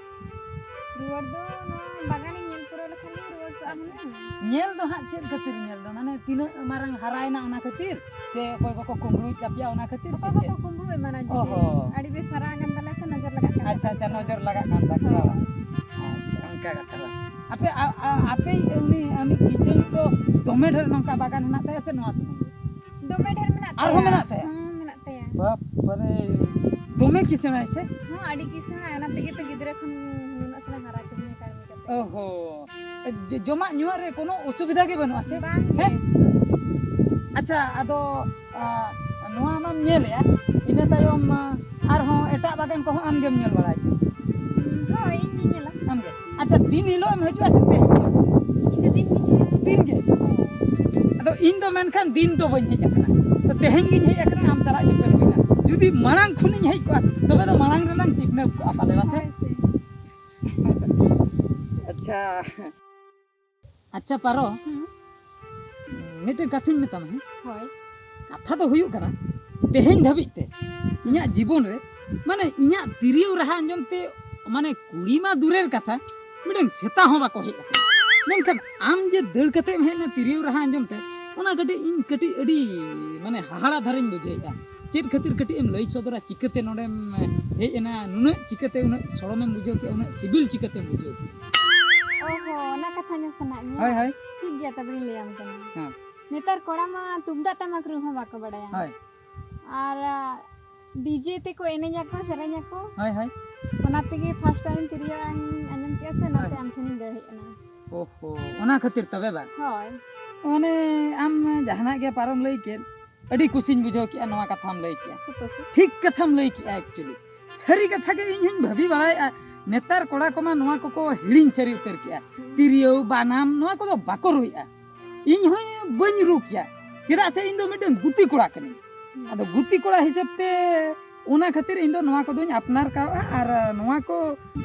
ᱨᱩᱣᱟᱹᱲ ᱫᱚ ᱱᱚᱣᱟ ᱵᱟᱜᱟᱱᱤᱧ ᱧᱮᱞ ᱯᱩᱨᱟᱹᱣ ᱞᱮᱠᱷᱟᱱ ᱜᱤᱧ ᱨᱩᱣᱟᱹᱲ ᱠᱚᱜᱼᱟ ᱟᱪᱪᱷᱟ᱾ ᱦᱩᱱᱟᱹᱝ᱾ ᱧᱮᱞ ᱫᱚ ᱦᱟᱸᱜ ᱪᱮᱫ ᱠᱷᱟᱹᱛᱤᱨ ᱧᱮᱞ ᱫᱚ? ᱢᱟᱱᱮ ᱛᱤᱱᱟᱹᱜ ᱢᱟᱨᱟᱝ ᱦᱟᱨᱟᱭᱮᱱᱟ ᱚᱱᱟ ᱠᱷᱟᱹᱛᱤᱨ? ᱥᱮ ᱚᱠᱚᱭ ᱠᱚᱠᱚ ᱠᱩᱢᱵᱽᱲᱩᱭᱮᱫ ᱛᱟᱯᱮᱭᱟ ᱚᱱᱟ ᱠᱷᱟᱹᱛᱤᱨ ᱥᱮ ᱚᱠᱚᱭ ᱠᱚᱠᱚ ᱪᱮᱫ? ᱠᱩᱢᱵᱽᱲᱩ ᱮᱢᱟᱱᱟ ᱡᱩᱫᱤ ᱚᱦᱚ᱾ ᱟᱹᱰᱤ ᱵᱮᱥ ᱦᱟᱨᱟ ᱟᱠᱟᱱ ᱛᱟᱞᱮᱭᱟ ᱥᱮ, ᱱᱚᱡᱚᱨ ᱞᱟᱜᱟᱜ ᱠᱟᱱ ᱟᱪᱪᱷᱟ, ᱛᱟᱞᱮᱭᱟ᱾ ᱟᱪᱪᱷᱟ, ᱱᱚᱡᱚᱨ ᱞᱟᱜᱟᱜ ᱠᱟᱱ ᱛᱟᱠᱚᱣᱟ᱾ ᱦᱳᱭ᱾ ᱟᱪᱪᱷᱟ, ᱚᱱᱠᱟ ᱠᱟᱛᱷᱟ ᱵᱟᱝ᱾ ᱟᱯᱮ, ᱟ-, ᱟ-, ᱟᱯᱮ ᱩᱱᱤ, ᱩᱱᱤ ᱠᱤᱥᱟᱹᱬ ᱫᱚ ᱫᱚᱢᱮ ᱰᱷᱮᱨ ᱱᱚᱝᱠᱟ ᱵᱟᱜᱟᱱ ᱦᱮᱱᱟᱜ ᱛᱟᱭᱟ ᱥᱮ ᱱᱚᱣᱟ ᱥᱩᱢᱩᱝ ᱜᱮ? ᱫᱚᱢᱮ ᱰᱷᱮᱨ ᱢᱮᱱᱟᱜ ᱟᱨᱦᱚᱸ ᱛᱟᱭᱟ᱾ ᱢᱮᱱᱟᱜ ᱛᱟᱭᱟ? ᱦᱚᱸ, ᱢᱮᱱᱟᱜ ᱛᱟᱭᱟ᱾ ᱵᱟᱯ ᱨᱮ, ᱫᱚᱢᱮ ᱠᱤᱥᱟᱹᱬᱟᱭ ᱥᱮ? ᱦᱚᱸ, ᱟᱹᱰᱤ ᱠᱤᱥᱟᱹᱬᱟ, ᱚᱱᱟ ᱛᱮᱜᱮ ᱛᱚ ᱜᱤᱫᱽᱨᱟᱹ ᱠᱷᱚᱱ ᱱᱩᱱᱟᱹᱜ ᱥᱮᱬᱟ ᱦᱟᱨᱟ ᱠᱤᱫᱤᱧᱟ ᱠᱟᱹᱢᱤ ᱠᱟᱛᱮ᱾ ᱚᱦᱚ, ᱡᱚ-, ᱡᱚᱢᱟᱜ ᱧᱩᱣᱟᱜ ᱨᱮ ᱠᱳᱱᱳ ᱚᱥᱩᱵᱤᱫᱷᱟ ᱜᱮ ᱵᱟᱹᱱᱩᱜᱼᱟ ᱥᱮ? ᱵᱟᱝ ᱜᱮ᱾ ᱦᱮᱸ? ᱟᱪᱪᱷᱟ, ᱟᱫᱚ, ᱟ, ᱱᱚᱣᱟ ᱢᱟᱢ ᱧᱮᱞᱮᱜᱼᱟ, ᱤᱱᱟᱹ ᱛᱟᱭᱚᱢ, ᱟ, ᱟᱨᱦᱚᱸ ᱮᱴᱟᱜ ᱵᱟᱜᱟᱱ ᱠᱚᱦᱚᱸ ᱟᱢ ᱜᱮᱢ ᱧᱮᱞ ᱵᱟᱲᱟᱭ ᱜᱮᱭᱟ? ᱦᱳᱭ, ᱤᱧ ᱜᱤᱧ ᱧᱮᱞᱟ᱾ ᱟᱢ ᱜᱮ? ᱟᱪᱪᱷᱟ, ᱫᱤᱱ ᱦᱤᱞᱳᱜ ᱮᱢ ᱦᱤᱡᱩᱜᱼᱟ ᱥᱮ ᱛᱮᱦᱮᱧ ᱜᱮ? ᱤᱧ ᱫᱚ ᱫᱤᱱ ᱜᱤᱧ ᱦᱤᱡᱩᱜᱼᱟ᱾ ᱫᱤᱱ ᱜᱮ? ᱟᱫᱚ ᱤᱧ ᱫᱚ ᱢᱮᱱᱠᱷᱟᱱ ᱫᱤᱱ ᱫᱚ ᱵᱟᱹᱧ ᱦᱮᱡ ᱟᱠᱟᱱᱟ, ᱛᱚ ᱛᱮᱦᱮᱧ ᱜᱤᱧ ᱦᱮᱡ ᱟᱠᱟᱱᱟ ᱟᱢ ᱥᱟᱞᱟᱜ ᱧᱮᱯᱮᱞ ᱦᱩᱭᱱᱟ᱾ ᱡᱩᱫᱤ ᱢᱟᱲᱟᱝ ᱠᱷᱚᱱᱤᱧ ᱦᱮᱡ ᱠᱚᱜᱼᱟ, ᱛᱚᱵᱮ ᱫᱚ ᱢᱟᱲᱟᱝ ᱨᱮᱞᱟᱝ ᱪᱤᱯᱱᱟᱹᱯ ᱠᱚᱜᱼᱟ ᱯᱟᱞᱮ, ᱵᱟᱥᱮ? ᱦᱳᱭ ᱥᱮ᱾ ᱟᱪᱪᱷᱟ᱾ ᱟᱪᱪᱷᱟ ᱯᱟᱨᱚ, ᱦᱩᱸ᱾ ᱢᱤᱫᱴᱮᱱ ᱠᱟᱛᱷᱟᱧ ᱢᱮᱛᱟᱢᱟ, ᱦᱮᱸ? ᱦᱳᱭ᱾ ᱠᱟᱛᱷᱟ ᱫᱚ ᱦᱩᱭᱩᱜ ᱠᱟᱱᱟ, ᱛᱮᱦᱮᱧ ᱫᱷᱟᱹᱵᱤᱡ ᱛᱮ ᱤᱧᱟᱹᱜ ᱡᱤᱵᱚᱱ ᱨᱮ, ᱢᱟᱱᱮ, ᱤᱧᱟᱹᱜ ᱛᱤᱨᱭᱳ ᱨᱟᱦᱟ ᱟᱸᱡᱚᱢ ᱛᱮ, ᱢᱟᱱᱮ, ᱠᱩᱲᱤ ᱢᱟ ᱫᱩᱨᱮᱨ ᱠᱟᱛᱷᱟ, ᱢᱤᱫᱴᱮᱱ ᱥᱮᱛᱟ ᱦᱚᱸ ᱵᱟᱠᱚ ᱦᱮᱡ ᱟᱠᱟᱱᱟ᱾ ᱢᱮᱱᱠᱷᱟᱱ ᱟᱢ ᱡᱮ ᱫᱟᱹᱲ ᱠᱟᱛᱮᱢ ᱦᱮᱡ ᱮᱱᱟ ᱛᱤᱨᱭᱳ ᱨᱟᱦᱟ ᱟᱸᱡᱚᱢ ᱛᱮ, ᱚᱱᱟ ᱠᱟᱹᱴᱤᱡ ᱤᱧ ᱠᱟᱹᱴᱤᱡ ᱟᱹᱰᱤ, ᱢᱟᱱᱮ, ᱦᱟᱦᱟᱲᱟ ᱫᱷᱟᱨᱟᱧ ᱵᱩᱡᱷᱟᱹᱣᱮᱫᱼᱟ᱾ ᱪᱮᱫ ᱠᱷᱟᱹᱛᱤᱨ ᱠᱟᱹᱴᱤᱡ ᱮᱢ ᱞᱟᱹᱭ ᱥᱚᱫᱚᱨᱟ? ᱪᱤᱠᱟᱹᱛᱮ ᱱᱚᱰᱮᱢ ᱦᱮᱡ ᱮᱱᱟ? ᱱᱩᱱᱟᱹᱜ ᱪᱤᱠᱟᱹᱛᱮ ᱩᱱᱟᱹᱜ ᱥᱚᱲᱚᱢᱮᱢ ᱵᱩᱡᱷᱟᱹᱣ ᱠᱮᱜᱼᱟ? ᱩᱱᱟᱹᱜ ᱥᱤᱵᱤᱞ ᱪᱤᱠᱟᱹᱛᱮᱢ ᱵᱩᱡᱷᱟᱹᱣ ᱠᱮᱜᱼᱟ? ᱚ ᱦᱚᱸ, ᱚᱱᱟ ᱠᱟᱛᱷᱟ ᱟᱸᱡᱚᱢ ᱥᱟᱱᱟᱭᱮᱫ ᱢᱮᱭᱟ? ᱦᱳᱭ, ᱦᱳᱭ᱾ ᱴᱷᱤᱠ ᱜᱮᱭᱟ, ᱛᱚᱵᱮᱧ ᱞᱟᱹᱭᱟᱢ ᱠᱟᱱᱟ᱾ ᱦᱮᱸ᱾ ᱱᱮᱛᱟᱨ ᱠᱚᱲᱟ ᱢᱟ ᱛᱩᱢᱫᱟᱜ ᱴᱟᱢᱟᱠ ᱨᱩ ᱦᱚᱸ ᱵᱟᱠᱚ ᱵᱟᱲᱟᱭᱟ᱾ ᱦᱳᱭ᱾ ᱟᱨ, ᱟ, ᱰᱤᱡᱮ ᱛᱮᱠᱚ ᱮᱱᱮᱡ ᱟᱠᱚ, ᱥᱮᱨᱮᱧ ᱟᱠᱚ᱾ ᱦᱳᱭ, ᱦᱳᱭ᱾ ᱚᱱᱟ ᱛᱮᱜᱮ first time ᱛᱤᱨᱭᱳ ᱟᱲᱟᱝ ᱤᱧ ᱟᱸᱡᱚᱢ ᱠᱮᱜᱼᱟ ᱥᱮ, ᱚᱱᱟᱛᱮ ᱦᱳᱭ᱾ ᱟᱢ ᱴᱷᱮᱱᱤᱧ ᱫᱟᱹᱲ ᱦᱮᱡ ᱮᱱᱟ᱾ ᱳᱦᱳ, ᱚᱱᱟ ᱠᱷᱟᱹᱛᱤᱨ ᱛᱚᱵᱮ ᱵᱟᱝ? ᱦᱳᱭ᱾ ᱢᱟᱱᱮ, ᱟᱢ ᱡᱟᱦᱟᱱᱟᱜ ᱜᱮ ᱯᱟᱨᱚᱢ ᱞᱟᱹᱭ ᱠᱮᱫ, ᱟᱹᱰᱤ ᱠᱩᱥᱤᱧ ᱵᱩᱡᱷᱟᱹᱣ ᱠᱮᱜᱼᱟ ᱱᱚᱣᱟ ᱠᱟᱛᱷᱟᱢ ᱞᱟᱹᱭ ᱠᱮᱜᱼᱟ᱾ ᱥᱚᱛᱚ ᱥᱮ? ᱴᱷᱤᱠ ᱠᱟᱛᱷᱟᱢ ᱞᱟᱹᱭ ᱠᱮᱜᱼᱟ actually᱾ ᱥᱟᱹᱨᱤ ᱠᱟᱛᱷᱟ ᱜᱮ ᱤᱧ ᱦᱚᱧ ᱵᱷᱟᱹᱵᱤ ᱵᱟᱲᱟᱭᱮᱜᱼᱟ, ᱱᱮᱛᱟᱨ ᱠᱚᱲᱟ ᱠᱚᱢᱟ ᱱᱚᱣᱟ ᱠᱚᱠᱚ ᱦᱤᱲᱤᱧ ᱥᱟᱹᱨᱤ ᱩᱛᱟᱹᱨ ᱠᱮᱜᱼᱟ᱾ ᱦᱩᱸ᱾ ᱛᱤᱨᱭᱳ, ᱵᱟᱱᱟᱢ, ᱱᱚᱣᱟ ᱠᱚᱫᱚ ᱵᱟᱠᱚ ᱨᱩᱭᱮᱜᱼᱟ᱾ ᱤᱧ ᱦᱚᱸ ᱵᱟᱹᱧ ᱨᱩ ᱠᱮᱭᱟ, ᱪᱮᱫᱟᱜ ᱥᱮ ᱤᱧ ᱫᱚ ᱢᱤᱫᱴᱮᱱ ᱜᱩᱛᱤ ᱠᱚᱲᱟ ᱠᱟᱹᱱᱟᱹᱧ᱾ ᱦᱩᱸ᱾ ᱟᱫᱚ ᱜᱩᱛᱤ ᱠᱚᱲᱟ ᱦᱤᱥᱟᱹᱵ ᱛᱮ ᱚᱱᱟ ᱠᱷᱟᱹᱛᱤᱨ ᱤᱧ ᱫᱚ ᱱᱚᱣᱟ ᱠᱚᱫᱚᱧ ᱟᱯᱱᱟᱨ ᱠᱟᱣᱟ᱾ ᱟᱨ ᱱᱚᱣᱟ ᱠᱚ,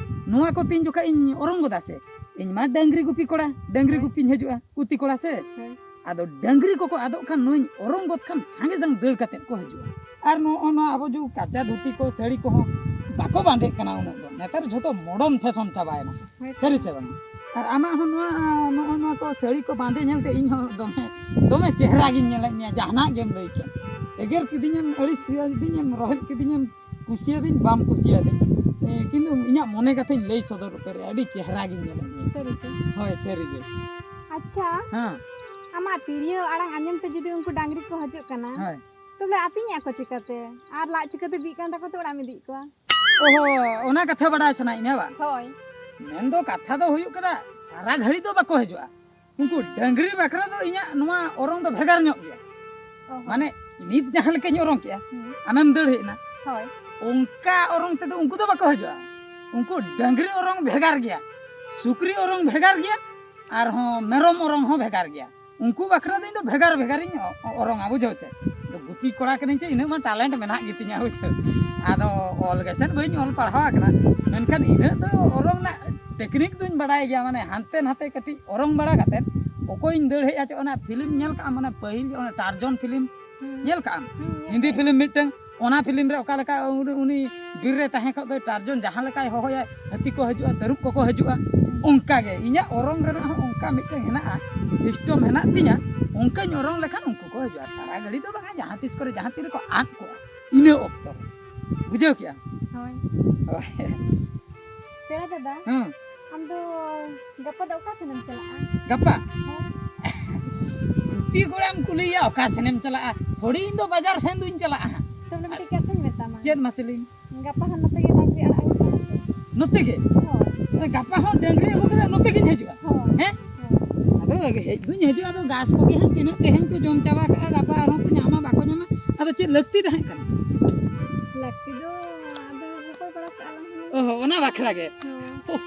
ᱱᱚᱣᱟ ᱠᱚ ᱛᱤᱱ ᱡᱚᱠᱷᱟᱡ ᱤᱧ ᱚᱨᱚᱝ ᱜᱚᱫᱟ ᱥᱮ, ᱤᱧ ᱢᱟ ᱰᱟᱹᱝᱨᱤ ᱜᱩᱯᱤ ᱠᱚᱲᱟ, ᱰᱟᱹᱝᱨᱤ ᱦᱮᱸ᱾ ᱜᱩᱯᱤᱧ ᱦᱤᱡᱩᱜᱼᱟ, ᱜᱩᱛᱤ ᱠᱚᱲᱟ ᱥᱮ᱾ ᱦᱮᱸ᱾ ᱟᱫᱚ ᱰᱟᱹᱝᱨᱤ ᱠᱚᱠᱚ ᱟᱫᱚᱜ ᱠᱷᱟᱱ, ᱱᱚᱣᱟᱧ ᱚᱨᱚᱝ ᱜᱚᱫ ᱠᱷᱟᱱ ᱥᱟᱸᱜᱮ ᱥᱟᱝ ᱫᱟᱹᱲ ᱠᱟᱛᱮᱫ ᱠᱚ ᱦᱤᱡᱩᱜᱼᱟ᱾ ᱟᱨ ᱱᱚᱜᱼᱚ ᱱᱚᱣᱟ ᱟᱵᱚ ᱡᱩ ᱠᱟᱪᱟ ᱫᱷᱩᱛᱤ ᱠᱚ, ᱥᱟᱹᱲᱤ ᱠᱚᱦᱚᱸ ᱵᱟᱠᱚ ᱵᱟᱸᱫᱮᱜ ᱠᱟᱱᱟ ᱩᱱᱟᱹᱜ ᱫᱚ᱾ ᱱᱮᱛᱟᱨ ᱡᱷᱚᱛᱚ modern fashion ᱪᱟᱵᱟᱭᱮᱱᱟ᱾ ᱦᱳᱭ᱾ ᱥᱟᱹᱨᱤ ᱥᱮ ᱵᱟᱝ? ᱟᱨ ᱟᱢᱟᱜ ᱦᱚᱸ ᱱᱚᱣᱟ, ᱱᱚᱜᱼᱚ ᱱᱚᱣᱟ ᱠᱚ ᱥᱟᱹᱲᱤ ᱠᱚ ᱵᱟᱸᱫᱮ ᱧᱮᱞᱛᱮ ᱤᱧ ᱦᱚᱸ ᱫᱚᱢᱮ, ᱫᱚᱢᱮ ᱪᱮᱦᱨᱟ ᱜᱤᱧ ᱧᱮᱞᱮᱫ ᱢᱮᱭᱟ, ᱡᱟᱦᱟᱱᱟᱜ ᱜᱮᱢ ᱞᱟᱹᱭ ᱠᱮᱫ᱾ ᱮᱜᱮᱨ ᱠᱤᱫᱤᱧᱮᱢ, ᱟᱹᱲᱤᱥ ᱠᱤᱫᱤᱧᱮᱢ, ᱨᱚᱦᱮᱫ ᱠᱤᱫᱤᱧᱮᱢ, ᱠᱩᱥᱤᱭᱟᱫᱤᱧ, ᱵᱟᱢ ᱠᱩᱥᱤᱭᱟᱫᱤᱧ᱾ ᱮ, ᱠᱤᱱᱛᱩ ᱤᱧᱟᱹᱜ ᱢᱚᱱᱮ ᱠᱟᱛᱷᱟᱧ ᱞᱟᱹᱭ ᱥᱚᱫᱚᱨ ᱩᱛᱟᱹᱨᱮᱜᱼᱟ, ᱟᱹᱰᱤ ᱪᱮᱦᱨᱟ ᱜᱤᱧ ᱧᱮᱞᱮᱫ ᱢᱮᱭᱟ᱾ ᱥᱟᱹᱨᱤ ᱥᱮ? ᱦᱳᱭ, ᱥᱟᱹᱨᱤ ᱜᱮ᱾ ᱟᱪᱪᱷᱟ, ᱦᱮᱸ᱾ ᱟᱢᱟᱜ ᱛᱤᱨᱭᱳ ᱟᱲᱟᱝ ᱟᱸᱡᱚᱢ ᱛᱮ ᱡᱩᱫᱤ ᱩᱱᱠᱩ ᱰᱟᱝᱨᱤ ᱠᱚ ᱦᱤᱡᱩᱜ ᱠᱟᱱᱟ, ᱦᱳᱭ᱾ ᱛᱚᱵᱮ ᱟᱹᱛᱤᱧᱮᱜᱼᱟ ᱠᱚ ᱪᱤᱠᱟᱹᱛᱮ? ᱟᱨ ᱞᱟᱡ ᱪᱤᱠᱟᱹᱛᱮ ᱵᱤᱜ ᱠᱟᱱ ᱛᱟᱠᱚ ᱛᱮ ᱚᱲᱟᱜ ᱮᱢ ᱤᱫᱤᱭᱮᱫ ᱠᱚᱣᱟ? ᱚᱦᱚ, ᱚᱱᱟ ᱠᱟᱛᱷᱟ ᱵᱟᱰᱟᱭ ᱥᱟᱱᱟᱭᱮᱫ ᱢᱮᱭᱟ ᱵᱟᱝ? ᱦᱳᱭ᱾ ᱢᱮᱱᱫᱚ ᱠᱟᱛᱷᱟ ᱫᱚ ᱦᱩᱭᱩᱜ ᱠᱟᱱᱟ, ᱥᱟᱨᱟ ᱜᱷᱟᱹᱲᱤ ᱫᱚ ᱵᱟᱠᱚ ᱦᱤᱡᱩᱜᱼᱟ᱾ ᱩᱱᱠᱩ ᱰᱟᱹᱝᱨᱤ ᱵᱟᱠᱷᱨᱟ ᱫᱚ ᱤᱧᱟᱹᱜ ᱱᱚᱣᱟ ᱚᱨᱚᱝ ᱫᱚ ᱵᱷᱮᱜᱟᱨ ᱧᱚᱜ ᱜᱮᱭᱟ᱾ ᱚᱦᱚ᱾ ᱢᱟᱱᱮ, ᱱᱤᱛ ᱡᱟᱦᱟᱸ ᱞᱮᱠᱟᱧ ᱚᱨᱚᱝ ᱠᱮᱜᱼᱟ, ᱦᱩᱸ᱾ ᱟᱢᱮᱢ ᱫᱟᱹᱲ ᱦᱮᱡ ᱮᱱᱟ, ᱦᱳᱭ᱾ ᱚᱱᱠᱟ ᱚᱨᱚᱝ ᱛᱮᱫᱚ ᱩᱱᱠᱩ ᱫᱚ ᱵᱟᱠᱚ ᱦᱤᱡᱩᱜᱼᱟ᱾ ᱩᱱᱠᱩ ᱰᱟᱹᱝᱨᱤ ᱚᱨᱚᱝ ᱵᱷᱮᱜᱟᱨ ᱜᱮᱭᱟ, ᱥᱩᱠᱨᱤ ᱚᱨᱚᱝ ᱵᱷᱮᱜᱟᱨ ᱜᱮᱭᱟ, ᱟᱨᱦᱚᱸ ᱢᱮᱨᱚᱢ ᱚᱨᱚᱝ ᱦᱚᱸ ᱵᱷᱮᱜᱟᱨ ᱜᱮᱭᱟ᱾ ᱩᱱᱠᱩ ᱵᱟᱠᱷᱨᱟ ᱫᱚ ᱤᱧ ᱫᱚ ᱵᱷᱮᱜᱟᱨ ᱵᱷᱮᱜᱟᱨᱤᱧ ᱚ-, ᱚᱨᱚᱝᱟ, ᱵᱩᱡᱷᱟᱹᱣ ᱥᱮ᱾ ᱟᱫᱚ ᱜᱩᱛᱤ ᱠᱚᱲᱟ ᱠᱟᱹᱱᱟᱹᱧ ᱪᱮ, ᱤᱱᱟᱹᱜ ᱢᱟ talent ᱢᱮᱱᱟᱜ ᱜᱮᱛᱤᱧᱟ, ᱵᱩᱡᱷᱟᱹᱣ᱾ ᱟᱫᱚ ᱚᱞ ᱜᱮᱥᱮ ᱵᱟᱹᱧ ᱚᱞ ᱯᱟᱲᱦᱟᱣ ᱟᱠᱟᱱᱟ, ᱢᱮᱱᱠᱷᱟᱱ ᱤᱱᱟᱹᱜ ᱫᱚ ᱚᱨᱚᱝ ᱨᱮᱱᱟᱜ technique ᱫᱚᱧ ᱵᱟᱰᱟᱭ ᱜᱮᱭᱟ, ᱢᱟᱱᱮ ᱦᱟᱱᱛᱮ ᱱᱟᱛᱮ ᱠᱟᱹᱴᱤᱡ ᱚᱨᱚᱝ ᱵᱟᱲᱟ ᱠᱟᱛᱮᱫ ᱚᱠᱚᱭᱤᱧ ᱫᱟᱹᱲ ᱦᱮᱡ ᱟᱪᱚ, ᱚᱱᱟ film ᱧᱮᱞ ᱠᱟᱜᱼᱟᱢ, ᱚᱱᱟ ᱯᱟᱹᱦᱤᱞ ᱚᱱᱟ ᱴᱟᱨᱡᱚᱱ film ᱦᱩᱸ᱾ ᱧᱮᱞ ᱠᱟᱜᱼᱟᱢ? ᱦᱩᱸ, ᱧᱮᱞ ᱦᱤᱱᱫᱤ ᱠᱟᱜ film ᱢᱤᱫᱴᱟᱝ, ᱚᱱᱟ film ᱨᱮ ᱚᱠᱟ ᱞᱮᱠᱟ ᱩᱱᱤ, ᱩᱱᱤ ᱵᱤᱨ ᱨᱮ ᱛᱟᱦᱮᱸ ᱠᱷᱚᱡ ᱫᱚ ᱴᱟᱨᱡᱚᱱ ᱡᱟᱦᱟᱸ ᱞᱮᱠᱟᱭ ᱦᱚᱦᱚᱭᱟ, ᱦᱟᱹᱛᱤ ᱠᱚ ᱦᱤᱡᱩᱜᱼᱟ, ᱛᱟᱹᱨᱩᱵ ᱠᱚᱠᱚ ᱦᱤᱡᱩᱜᱼᱟ, ᱦᱩᱸ᱾ ᱚᱱᱠᱟ ᱜᱮ ᱤᱧᱟᱹᱜ ᱚᱨᱚᱝ ᱨᱮᱱᱟᱜ ᱦᱚᱸ ᱚᱱᱠᱟ ᱢᱤᱫᱴᱟᱝ ᱦᱮᱱᱟᱜᱼᱟ, system ᱦᱮᱱᱟᱜ ᱛᱤᱧᱟ᱾ ᱚᱱᱠᱟᱧ ᱚᱨᱚᱝ ᱞᱮᱠᱷᱟᱱ ᱩᱱᱠᱩ ᱠᱚ ᱦᱤᱡᱩᱜᱼᱟ᱾ ᱥᱟᱨᱟ ᱜᱷᱟᱹᱲᱤ ᱫᱚ ᱵᱟᱝᱟ, ᱡᱟᱦᱟᱸ ᱛᱤᱥ ᱠᱚᱨᱮ ᱡᱟᱦᱟᱸ ᱛᱤ ᱨᱮᱠᱚ ᱟᱫ ᱠᱚᱜᱼᱟ, ᱤᱱᱟᱹ ᱚᱠᱛᱚ ᱨᱮ᱾ ᱵᱩᱡᱷᱟᱹᱣ ᱠᱮᱜᱼᱟᱢ? ᱦᱳᱭ᱾ ᱦᱳᱭ᱾ ᱯᱮᱲᱟ ᱫᱟᱫᱟ, ᱦᱮᱸ᱾ ᱟᱢ ᱫᱚ ᱜᱟᱯᱟ ᱫᱚ ᱚᱠᱟ ᱥᱮᱱᱮᱢ ᱪᱟᱞᱟᱜᱼᱟ? ᱜᱟᱯᱟ? ᱦᱳᱭ᱾ ᱜᱩᱯᱤ ᱠᱚᱲᱟᱢ ᱠᱩᱞᱤᱭᱟ, ᱚᱠᱟ ᱥᱮᱱᱮᱢ ᱪᱟᱞᱟᱜᱼᱟ? ᱛᱷᱚᱲᱤ ᱤᱧ ᱫᱚ ᱵᱟᱡᱟᱨ ᱥᱮᱱ ᱫᱩᱧ ᱪᱟᱞᱟᱜᱼᱟ ᱦᱟᱸᱜ᱾ ᱛᱚᱵᱮ ᱢᱤᱫᱴᱤᱡ ᱠᱟᱛᱷᱟᱧ ᱢᱮᱛᱟᱢᱟ᱾ ᱪᱮᱫ ᱢᱟᱥᱮ ᱞᱟᱹᱭ ᱢᱮ? ᱜᱟᱯᱟ ᱦᱚᱸ ᱱᱚᱛᱮ ᱜᱮ ᱰᱟᱝᱨᱤ ᱟᱲᱟᱜ ᱟᱹᱜᱩ ᱠᱟᱜ ᱢᱮ᱾ ᱱᱚᱛᱮ ᱜᱮ? ᱦᱳᱭ᱾ ᱛᱚᱵᱮ ᱜᱟᱯᱟ ᱦᱚᱸ ᱰᱟᱝᱨᱤ ᱟᱹᱜᱩ ᱠᱟᱛᱮ ᱱᱚᱛᱮ ᱜᱤᱧ ᱦᱤᱡᱩᱜᱼᱟ? ᱦᱳᱭ᱾ ᱦᱮᱸ? ᱦᱳᱭ᱾ ᱟᱫᱚ ᱦᱮᱡ ᱫᱩᱧ ᱦᱤᱡᱩᱜᱼᱟ, ᱟᱫᱚ ᱜᱷᱟᱥ ᱠᱚᱜᱮ ᱦᱟᱸᱜ ᱛᱤᱱᱟᱹᱜ ᱛᱮᱦᱮᱧ ᱠᱚ ᱡᱚᱢ ᱪᱟᱵᱟ ᱠᱟᱜᱼᱟ, ᱜᱟᱯᱟ ᱟᱨᱦᱚᱸ ᱠᱚ ᱧᱟᱢᱟ ᱵᱟᱠᱚ ᱧᱟᱢᱟ᱾ ᱟᱫᱚ ᱪᱮᱫ ᱞᱟᱹᱠᱛᱤ ᱛᱟᱦᱮᱸ ᱠᱟᱱᱟ? ᱞᱟᱹᱠᱛᱤ ᱫᱚ ᱟᱫᱚ ᱨᱚᱯᱚᱲ ᱵᱟᱲᱟ ᱠᱟᱜᱼᱟ ᱞᱟᱝ ᱦᱩᱱᱟᱹᱝ᱾ ᱚ ᱦᱚᱸ, ᱚᱱᱟ ᱵᱟᱠᱷᱨᱟ ᱜᱮ᱾ ᱦᱳᱭ᱾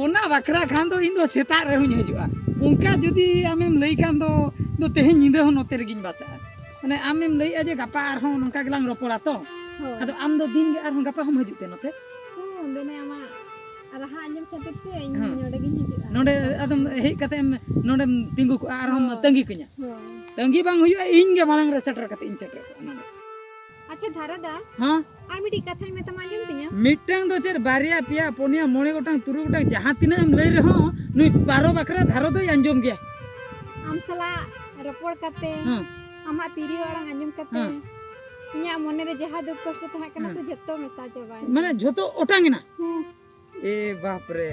ᱚᱱᱟ ᱵᱟᱠᱷᱨᱟ ᱠᱷᱟᱱ ᱫᱚ ᱤᱧ ᱫᱚ ᱥᱮᱛᱟᱜ ᱨᱮᱦᱚᱸᱧ ᱦᱤᱡᱩᱜᱼᱟ᱾ ᱚᱱᱠᱟ ᱡᱩᱫᱤ ᱟᱢᱮᱢ ᱞᱟᱹᱭ ᱠᱷᱟᱱ ᱫᱚ, ᱫᱚ ᱛᱮᱦᱮᱧ ᱧᱤᱫᱟᱹ ᱦᱚᱸ ᱱᱚᱛᱮ ᱨᱮᱜᱤᱧ ᱵᱟᱥᱟᱜᱼᱟ᱾ ᱢᱟᱱᱮ ᱟᱢᱮᱢ ᱞᱟᱹᱭᱮᱜᱼᱟ ᱡᱮ ᱜᱟᱯᱟ ᱟᱨᱦᱚᱸ ᱱᱚᱝᱠᱟ ᱜᱮᱞᱟᱝ ᱨᱚᱯᱚᱲᱟ ᱛᱚ? ᱦᱳᱭ᱾ ᱟᱫᱚ ᱟᱢ ᱫᱚ ᱫᱤᱱ ᱜᱮ ᱟᱨᱦᱚᱸ ᱜᱟᱯᱟ ᱦᱚᱸᱢ ᱦᱤᱡᱩᱜ ᱛᱮ ᱱᱚᱛᱮ? ᱦᱮᱸ, ᱢᱮᱱᱟᱭ ᱟᱢᱟᱜ ᱨᱟᱦᱟ ᱟᱸᱡᱚᱢ ᱠᱷᱟᱹᱛᱤᱨ ᱥᱮ ᱤᱧ ᱦᱮᱸ᱾ ᱱᱚᱰᱮ ᱜᱤᱧ ᱦᱤᱡᱩᱜᱼᱟ᱾ ᱱᱚᱰᱮ ᱟᱫᱚᱢ ᱦᱮᱡ ᱠᱟᱛᱮ ᱮᱢ ᱱᱚᱰᱮᱢ ᱛᱤᱸᱜᱩ ᱠᱚᱜᱼᱟ, ᱟᱨᱦᱚᱸᱢ ᱦᱳᱭ᱾ ᱛᱟᱺᱜᱤ ᱠᱟᱹᱧᱟ᱾ ᱦᱳᱭ᱾ ᱛᱟᱺᱜᱤ ᱵᱟᱝ ᱦᱩᱭᱩᱜᱼᱟ, ᱤᱧ ᱜᱮ ᱢᱟᱲᱟᱝ ᱨᱮ ᱥᱮᱴᱮᱨ ᱠᱟᱛᱮ ᱤᱧ ᱥᱮᱴᱮᱨ ᱠᱚᱜᱼᱟ ᱱᱚᱰᱮ᱾ ᱟᱪᱪᱷᱟ ᱫᱷᱟᱨᱟ ᱫᱟ, ᱦᱮᱸ? ᱟᱨ ᱢᱤᱫᱴᱤᱡ ᱠᱟᱛᱷᱟᱧ ᱢᱮᱛᱟᱢᱟ, ᱟᱸᱡᱚᱢ ᱛᱤᱧᱟᱹ? ᱢᱤᱫᱴᱟᱝ ᱫᱚ ᱪᱮᱫ, ᱵᱟᱨᱭᱟ, ᱯᱮᱭᱟ, ᱯᱩᱱᱭᱟ, ᱢᱚᱬᱮ ᱜᱚᱴᱟᱝ, ᱛᱩᱨᱩᱭ ᱜᱚᱴᱟᱝ, ᱡᱟᱦᱟᱸ ᱛᱤᱱᱟᱹᱜ ᱮᱢ ᱞᱟᱹᱭ ᱨᱮᱦᱚᱸ ᱱᱩᱭ ᱵᱟᱨᱚ ᱵᱟᱠᱷᱨᱟ ᱫᱷᱟᱨᱚ ᱫᱚᱭ ᱟᱸᱡᱚᱢ ᱜᱮᱭᱟ᱾ ᱟᱢ ᱥᱟᱞᱟᱜ ᱨᱚᱯᱚᱲ ᱠᱟᱛᱮ, ᱦᱮᱸ᱾ ᱟᱢᱟᱜ ᱛᱤᱨᱭᱳ ᱟᱲᱟᱝ ᱟᱸᱡᱚᱢ ᱠᱟᱛᱮ, ᱦᱮᱸ᱾ ᱤᱧᱟᱹᱜ ᱢᱚᱱᱮ ᱨᱮ ᱡᱟᱦᱟᱸ ᱫᱩᱠ ᱠᱚᱥᱴᱚ ᱛᱟᱦᱮᱸ ᱠᱟᱱᱟ ᱦᱮᱸ᱾ ᱥᱮ, ᱡᱷᱚᱛᱚ ᱢᱮᱴᱟᱣ ᱪᱟᱵᱟᱭᱮᱱᱟ᱾ ᱢᱟᱱᱮ ᱡᱷᱚᱛᱚ ᱚᱴᱟᱝ ᱮᱱᱟ? ᱦᱮᱸ᱾ ᱮ ᱵᱟᱯ ᱨᱮ᱾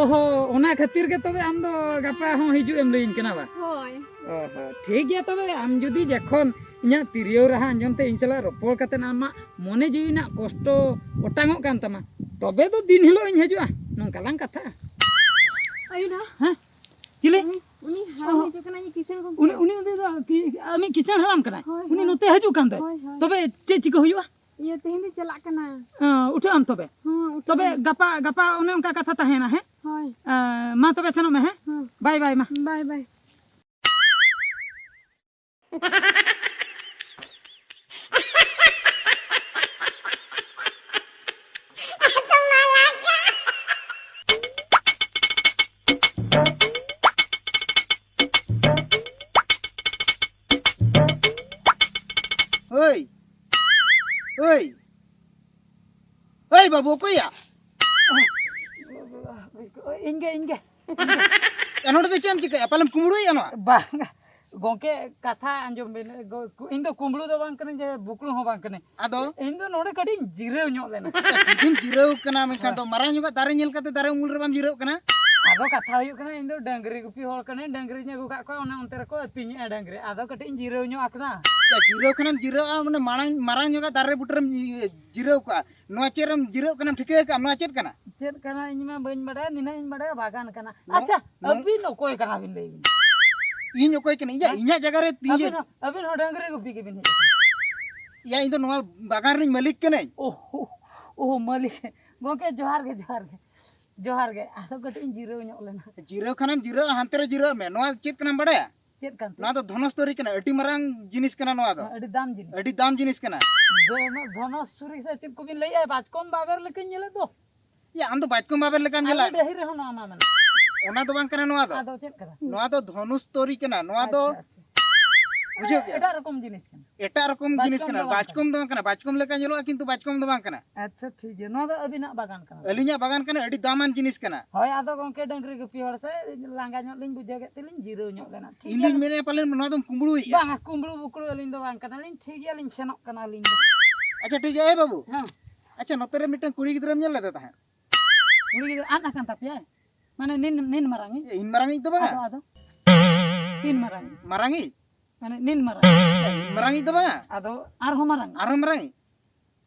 ᱚᱦᱚ, ᱚᱱᱟ ᱠᱷᱟᱹᱛᱤᱨ ᱜᱮ ᱛᱚᱵᱮ ᱟᱢ ᱫᱚ ᱜᱟᱯᱟ ᱦᱚᱸ ᱦᱤᱡᱩᱜ ᱮᱢ ᱞᱟᱹᱭᱟᱹᱧ ᱠᱟᱱᱟ ᱵᱟ? ᱦᱳᱭ᱾ ᱚᱦᱚ, ᱴᱷᱤᱠ ᱜᱮᱭᱟ ᱛᱚᱵᱮ, ᱟᱢ ᱡᱩᱫᱤ ᱡᱚᱠᱷᱚᱱ ᱤᱧᱟᱹᱜ ᱛᱤᱨᱭᱳ ᱨᱟᱦᱟ ᱟᱸᱡᱚᱢ ᱛᱮ ᱤᱧ ᱥᱟᱞᱟᱜ ᱨᱚᱯᱚᱲ ᱠᱟᱛᱮ ᱟᱢᱟᱜ ᱢᱚᱱᱮ ᱡᱤᱣᱤ ᱨᱮᱱᱟᱜ ᱠᱚᱥᱴᱚ ᱚᱴᱟᱝᱚᱜ ᱠᱟᱱ ᱛᱟᱢᱟ, ᱛᱚᱵᱮ ᱫᱚ ᱫᱤᱱ ᱦᱤᱞᱳᱜ ᱤᱧ ᱦᱤᱡᱩᱜᱼᱟ, ᱱᱚᱝᱠᱟ ᱞᱟᱝ ᱠᱟᱛᱷᱟᱜᱼᱟ᱾ ᱟᱭᱳ ᱱᱟ᱾ ᱦᱮᱸ? ᱪᱤᱞᱤ? ᱩᱱᱤ, ᱩᱱᱤ ᱦᱟᱲᱟᱢ ᱚᱦᱚ᱾ ᱦᱤᱡᱩᱜ ᱠᱟᱱᱟᱭ, ᱤᱧ ᱠᱤᱥᱟᱹᱬ ᱜᱚᱢᱠᱮ᱾ ᱩᱱᱤ, ᱩᱱᱤ ᱫᱚ ᱠᱤ-, ᱟᱢᱤᱡ ᱠᱤᱥᱟᱹᱬ ᱦᱟᱲᱟᱢ ᱠᱟᱱᱟᱭ? ᱦᱳᱭ, ᱩᱱᱤ ᱦᱳᱭ᱾ ᱱᱚᱛᱮ ᱦᱤᱡᱩᱜ ᱠᱟᱱ ᱫᱚᱭ? ᱦᱳᱭ, ᱦᱳᱭ᱾ ᱛᱚᱵᱮ ᱪᱮᱫ ᱪᱤᱠᱟᱹ ᱦᱩᱭᱩᱜᱼᱟ? ᱤᱭᱟᱹ, ᱛᱮᱦᱮᱧ ᱫᱚᱧ ᱪᱟᱞᱟᱜ ᱠᱟᱱᱟ᱾ ᱦᱮᱸ, ᱩᱴᱷᱟᱹᱜ ᱟᱢ ᱛᱚᱵᱮ? ᱦᱮᱸ, ᱩᱴᱷᱟᱹᱜ ᱛᱚᱵᱮ ᱟᱹᱧ᱾ ᱜᱟᱯᱟ, ᱜᱟᱯᱟ ᱚᱱᱮ ᱚᱱᱠᱟ ᱠᱟᱛᱷᱟ ᱛᱟᱦᱮᱸᱭᱮᱱᱟ, ᱦᱮᱸ? ᱦᱳᱭ᱾ ᱮᱸ, ᱢᱟ ᱛᱚᱵᱮ ᱥᱮᱱᱚᱜ ᱢᱮ, ᱦᱮᱸ? ᱦᱮᱸ᱾ ᱵᱟᱭ ᱵᱟᱭ, ᱢᱟ᱾ ᱵᱟᱭ ᱵᱟᱭ᱾ ᱦᱳᱭ᱾ ᱦᱳᱭ᱾ ᱦᱳᱭ ᱵᱟᱹᱵᱩ, ᱚᱠᱚᱭᱭᱟ? ᱤᱧ ᱜᱮ, ᱤᱧ ᱜᱮ᱾ ᱮ, ᱱᱚᱰᱮ ᱫᱚ ᱪᱮᱫ ᱮᱢ ᱪᱤᱠᱟᱹᱭᱟ? ᱯᱟᱞᱮᱢ ᱠᱩᱢᱵᱽᱲᱩᱭᱮᱫᱼᱟ ᱱᱚᱣᱟ? ᱵᱟᱝ, ᱜᱚᱝᱠᱮ, ᱠᱟᱛᱷᱟ ᱟᱸᱡᱚᱢ ᱵᱤᱱ᱾ ᱜᱚ-, ᱠᱩ-, ᱤᱧ ᱫᱚ ᱠᱩᱢᱵᱽᱲᱩ ᱫᱚ ᱵᱟᱝ ᱠᱟᱹᱱᱟᱹᱧ, ᱡᱮ ᱵᱩᱠᱲᱩ ᱦᱚᱸ ᱵᱟᱝ ᱠᱟᱹᱱᱟᱹᱧ᱾ ᱟᱫᱚ? ᱤᱧ ᱫᱚ ᱱᱚᱰᱮ ᱠᱟᱹᱴᱤᱡ ᱤᱧ ᱡᱤᱨᱟᱹᱣ ᱧᱚᱜ ᱞᱮᱱᱟ᱾ ᱡᱩᱫᱤᱢ ᱡᱤᱨᱟᱹᱣ ᱠᱟᱱᱟ, ᱢᱮᱱᱠᱷᱟᱱ ᱫᱚ ᱢᱟᱨᱟᱝ ᱧᱚᱜᱟᱜ ᱫᱟᱨᱮ ᱧᱮᱞ ᱠᱟᱛᱮ ᱫᱟᱨᱮ ᱩᱢᱩᱞ ᱨᱮ ᱵᱟᱢ ᱡᱤᱨᱟᱹᱜ ᱠᱟᱱᱟ? ᱟᱫᱚ ᱠᱟᱛᱷᱟ ᱦᱩᱭᱩᱜ ᱠᱟᱱᱟ, ᱤᱧ ᱫᱚ ᱰᱟᱹᱝᱨᱤ ᱜᱩᱯᱤ ᱦᱚᱲ ᱠᱟᱹᱱᱟᱹᱧ, ᱰᱟᱹᱝᱨᱤᱧ ᱟᱹᱜᱩ ᱠᱟᱜ ᱠᱚᱣᱟ, ᱚᱱᱟ ᱚᱱᱛᱮ ᱨᱮᱠᱚ ᱟᱹᱛᱤᱧᱮᱜᱼᱟ ᱰᱟᱹᱝᱨᱤ᱾ ᱟᱫᱚ ᱠᱟᱹᱴᱤᱡ ᱤᱧ ᱡᱤᱨᱟᱹᱣ ᱧᱚᱜ ᱟᱠᱟᱱᱟ᱾ ᱡᱤᱨᱟᱹᱣ ᱠᱷᱟᱱᱮᱢ ᱡᱤᱨᱟᱹᱜᱼᱟ, ᱢᱟᱱᱮ ᱢᱟᱲᱟᱝ, ᱢᱟᱨᱟᱝ ᱧᱚᱜᱟᱜ ᱫᱟᱨᱮ ᱵᱩᱴᱟᱹᱨᱮᱢ ᱡᱤᱨᱟᱹᱣ ᱠᱚᱜᱼᱟ᱾ ᱱᱚᱣᱟ ᱪᱮᱫ ᱨᱮᱢ ᱡᱤᱨᱟᱹᱜ ᱠᱟᱱᱟᱢ, ᱴᱷᱤᱠᱟᱹ ᱟᱠᱟᱫᱼᱟᱢ? ᱱᱚᱣᱟ ᱪᱮᱫ ᱠᱟᱱᱟ? ᱪᱮᱫ ᱠᱟᱱᱟ ᱤᱧ ᱢᱟ ᱵᱟᱹᱧ ᱵᱟᱰᱟᱭᱟ, ᱱᱤᱱᱟᱹᱜ ᱤᱧ ᱵᱟᱰᱟᱭᱟ ᱵᱟᱜᱟᱱ ᱠᱟᱱᱟ᱾ ᱱᱚ-, ᱟᱪᱪᱷᱟ, ᱱᱚ-, ᱟᱹᱵᱤᱱ ᱚᱠᱚᱭ ᱠᱟᱱᱟ ᱵᱤᱱ ᱞᱟᱹᱭ ᱵᱤᱱ? ᱤᱧ ᱚᱠᱚᱭ ᱠᱟᱹᱱᱟᱹᱧ? ᱤᱧᱟᱹᱜ, ᱦᱮᱸ? ᱤᱧᱟᱹᱜ ᱡᱟᱭᱜᱟ ᱨᱮ ᱛᱤᱧ ᱟᱹᱵᱤᱱ ᱦᱚᱸ, ᱟᱹᱵᱤᱱ ᱦᱚᱸ ᱰᱟᱹᱝᱨᱤ ᱜᱩᱯᱤ ᱜᱮᱵᱤᱱ ᱦᱮᱡ ᱟᱠᱟᱱᱟ? ᱭᱟ, ᱤᱧ ᱫᱚ ᱱᱚᱣᱟ ᱵᱟᱜᱟᱱ ᱨᱤᱧ ᱢᱟᱹᱞᱤᱠ ᱠᱟᱹᱱᱟᱹᱧ᱾ ᱳᱦ, ᱳᱦ, ᱢᱟᱹᱞᱤᱠ᱾ ᱜᱚᱝᱠᱮ, ᱡᱚᱦᱟᱨ ᱜᱮ, ᱡᱚᱦᱟᱨ ᱜᱮ, ᱡᱚᱦᱟᱨ ᱜᱮ᱾ ᱟᱫᱚ ᱠᱟᱹᱴᱤᱡ ᱤᱧ ᱡᱤᱨᱟᱹᱣ ᱧᱚᱜ ᱞᱮᱱᱟ᱾ ᱡᱤᱨᱟᱹᱣ ᱠᱷᱟᱱᱮᱢ ᱡᱤᱨᱟᱹᱜᱼᱟ, ᱦᱟᱱᱛᱮ ᱨᱮ ᱡᱤᱨᱟᱹᱜ ᱢᱮ᱾ ᱱᱚᱣᱟ ᱪᱮᱫ ᱠᱟᱱᱟᱢ ᱵᱟᱰᱟᱭᱟ? ᱪᱮᱫ ᱠᱟᱱ ᱛᱮ? ᱱᱚᱣᱟ ᱫᱚ ᱫᱷᱚᱱᱚᱥᱛᱚᱨᱤ ᱠᱟᱱᱟ, ᱟᱹᱰᱤ ᱢᱟᱨᱟᱝ ᱡᱤᱱᱤᱥ ᱠᱟᱱᱟ ᱱᱚᱣᱟ ᱫᱚ᱾ ᱟᱹᱰᱤ ᱫᱟᱢ ᱡᱤᱱᱤᱥ᱾ ᱟᱹᱰᱤ ᱫᱟᱢ ᱡᱤᱱᱤᱥ ᱠᱟᱱᱟ᱾ ᱫᱷᱚᱱᱚ-, ᱫᱷᱚᱱᱚᱥᱥᱩᱨᱤ ᱥᱮ ᱪᱮᱫ ᱠᱚᱵᱤᱱ ᱞᱟᱹᱭᱮᱜᱼᱟ? ᱵᱟᱪᱠᱚᱢ ᱵᱟᱵᱮᱨ ᱞᱮᱠᱟᱧ ᱧᱮᱞᱮᱫ ᱫᱚ᱾ ᱭᱟ, ᱟᱢ ᱫᱚ ᱵᱟᱪᱠᱚᱢ ᱵᱟᱵᱮᱨ ᱞᱮᱠᱟᱢ ᱧᱮᱞᱟ᱾ ᱟᱞᱮ ᱰᱟᱹᱦᱤ ᱨᱮᱦᱚᱸ ᱱᱚᱣᱟ ᱢᱟ ᱢᱮᱱᱟᱜᱼᱟ᱾ ᱚᱱᱟ ᱫᱚ ᱵᱟᱝ ᱠᱟᱱᱟ ᱱᱚᱣᱟ ᱫᱚ᱾ ᱟᱫᱚ ᱪᱮᱫ ᱠᱟᱱᱟ? ᱱᱚᱣᱟ ᱫᱚ ᱫᱷᱚᱱᱩᱥᱛᱚᱨᱤ ᱠᱟᱱᱟ᱾ ᱱᱚᱣᱟ ᱫᱚ ᱟᱪᱪᱷᱟ, ᱟᱪᱪᱷᱟ᱾ ᱵᱩᱡᱷᱟᱹᱣ ᱠᱮᱜᱼᱟ? ᱮᱴᱟᱜ ᱨᱚᱠᱚᱢ ᱡᱤᱱᱤᱥ ᱠᱟᱱᱟ᱾ ᱮᱴᱟᱜ ᱨᱚᱠᱚᱢ ᱡᱤᱱᱤᱥ ᱵᱟᱪᱠᱚᱢ ᱠᱟᱱᱟ᱾ ᱫᱚ ᱵᱟᱝ ᱵᱟᱪᱠᱚᱢ ᱫᱚ ᱵᱟᱝ ᱠᱟᱱᱟ᱾ ᱵᱟᱪᱠᱚᱢ ᱞᱮᱠᱟ ᱧᱮᱞᱚᱜᱼᱟ, ᱠᱤᱱᱛᱩ ᱵᱟᱪᱠᱚᱢ ᱫᱚ ᱵᱟᱝ ᱠᱟᱱᱟ᱾ ᱟᱪᱪᱷᱟ, ᱴᱷᱤᱠ ᱜᱮᱭᱟ᱾ ᱱᱚᱣᱟ ᱫᱚ ᱟᱹᱵᱤᱱᱟᱜ ᱵᱟᱜᱟᱱ ᱠᱟᱱᱟ᱾ ᱟᱹᱞᱤᱧᱟᱜ ᱵᱟᱜᱟᱱ ᱠᱟᱱᱟ, ᱟᱹᱰᱤ ᱫᱟᱢᱟᱱ ᱡᱤᱱᱤᱥ ᱠᱟᱱᱟ᱾ ᱦᱳᱭ, ᱟᱫᱚ ᱜᱚᱝᱠᱮ, ᱰᱟᱹᱝᱨᱤ ᱜᱩᱯᱤ ᱦᱚᱲ ᱥᱮ ᱞᱟᱸᱜᱟ ᱧᱚᱜ ᱞᱤᱧ ᱵᱩᱡᱷᱟᱹᱣ ᱠᱮᱫ ᱛᱮᱞᱤᱧ ᱡᱤᱨᱟᱹᱣ ᱧᱚᱜ ᱞᱮᱱᱟ᱾ ᱴᱷᱤᱠ ᱤᱧ ᱜᱮᱭᱟ᱾ ᱫᱩᱧ ᱢᱮᱱᱮᱫᱼᱟ, ᱯᱟᱞᱮᱱ ᱱᱚᱣᱟ ᱫᱚᱢ ᱠᱩᱢᱵᱽᱲᱩᱭᱮᱫᱼᱟ᱾ ᱵᱟᱝᱟ, ᱠᱩᱢᱵᱽᱲᱩ ᱵᱩᱠᱲᱩ ᱟᱹᱞᱤᱧ ᱫᱚ ᱵᱟᱝ ᱠᱟᱱᱟᱞᱤᱧ᱾ ᱴᱷᱤᱠ ᱜᱮᱭᱟ, ᱞᱤᱧ ᱥᱮᱱᱚᱜ ᱠᱟᱱᱟ ᱟᱹᱞᱤᱧ ᱫᱚ᱾ ᱟᱪᱪᱷᱟ, ᱴᱷᱤᱠ ᱜᱮᱭᱟ᱾ ᱮ ᱵᱟᱹᱵᱩ᱾ ᱦᱮᱸ᱾ ᱟᱪᱪᱷᱟ, ᱱᱚᱛᱮ ᱨᱮ ᱢᱤᱫᱴᱟᱝ ᱠᱩᱲᱤ ᱜᱤᱫᱽᱨᱟᱹᱢ ᱧᱮᱞ ᱞᱮᱫᱮ ᱛᱟᱦᱮᱸᱫ? ᱠᱩᱲᱤ ᱜᱤᱫᱽᱨᱟᱹ ᱟᱫ ᱟᱠᱟᱱ ᱛᱟᱯᱮᱭᱟᱭ? ᱢᱟᱱᱮ ᱱᱤᱱ, ᱱᱤᱱ ᱢᱟᱨᱟᱝᱤᱡ? ᱮ, ᱤᱧ ᱢᱟᱨᱟᱝᱤᱡ ᱫᱚ ᱵᱟᱝᱟ᱾ ᱟᱫᱚ, ᱟᱫᱚ? ᱛᱤᱱ ᱢᱟᱨᱟᱝᱤᱡ? ᱢᱟᱨᱟᱝᱤᱡ? ᱢᱟᱱᱮ ᱱᱤᱱ ᱢᱟᱨᱟᱝ? ᱮ, ᱤᱧ ᱢᱟᱨᱟᱝᱤᱡ ᱫᱚ ᱵᱟᱝᱟ᱾ ᱟᱫᱚ ᱟᱨᱦᱚᱸ ᱢᱟᱨᱟᱝ? ᱟᱨᱦᱚᱸ ᱢᱟᱨᱟᱝᱤᱡ?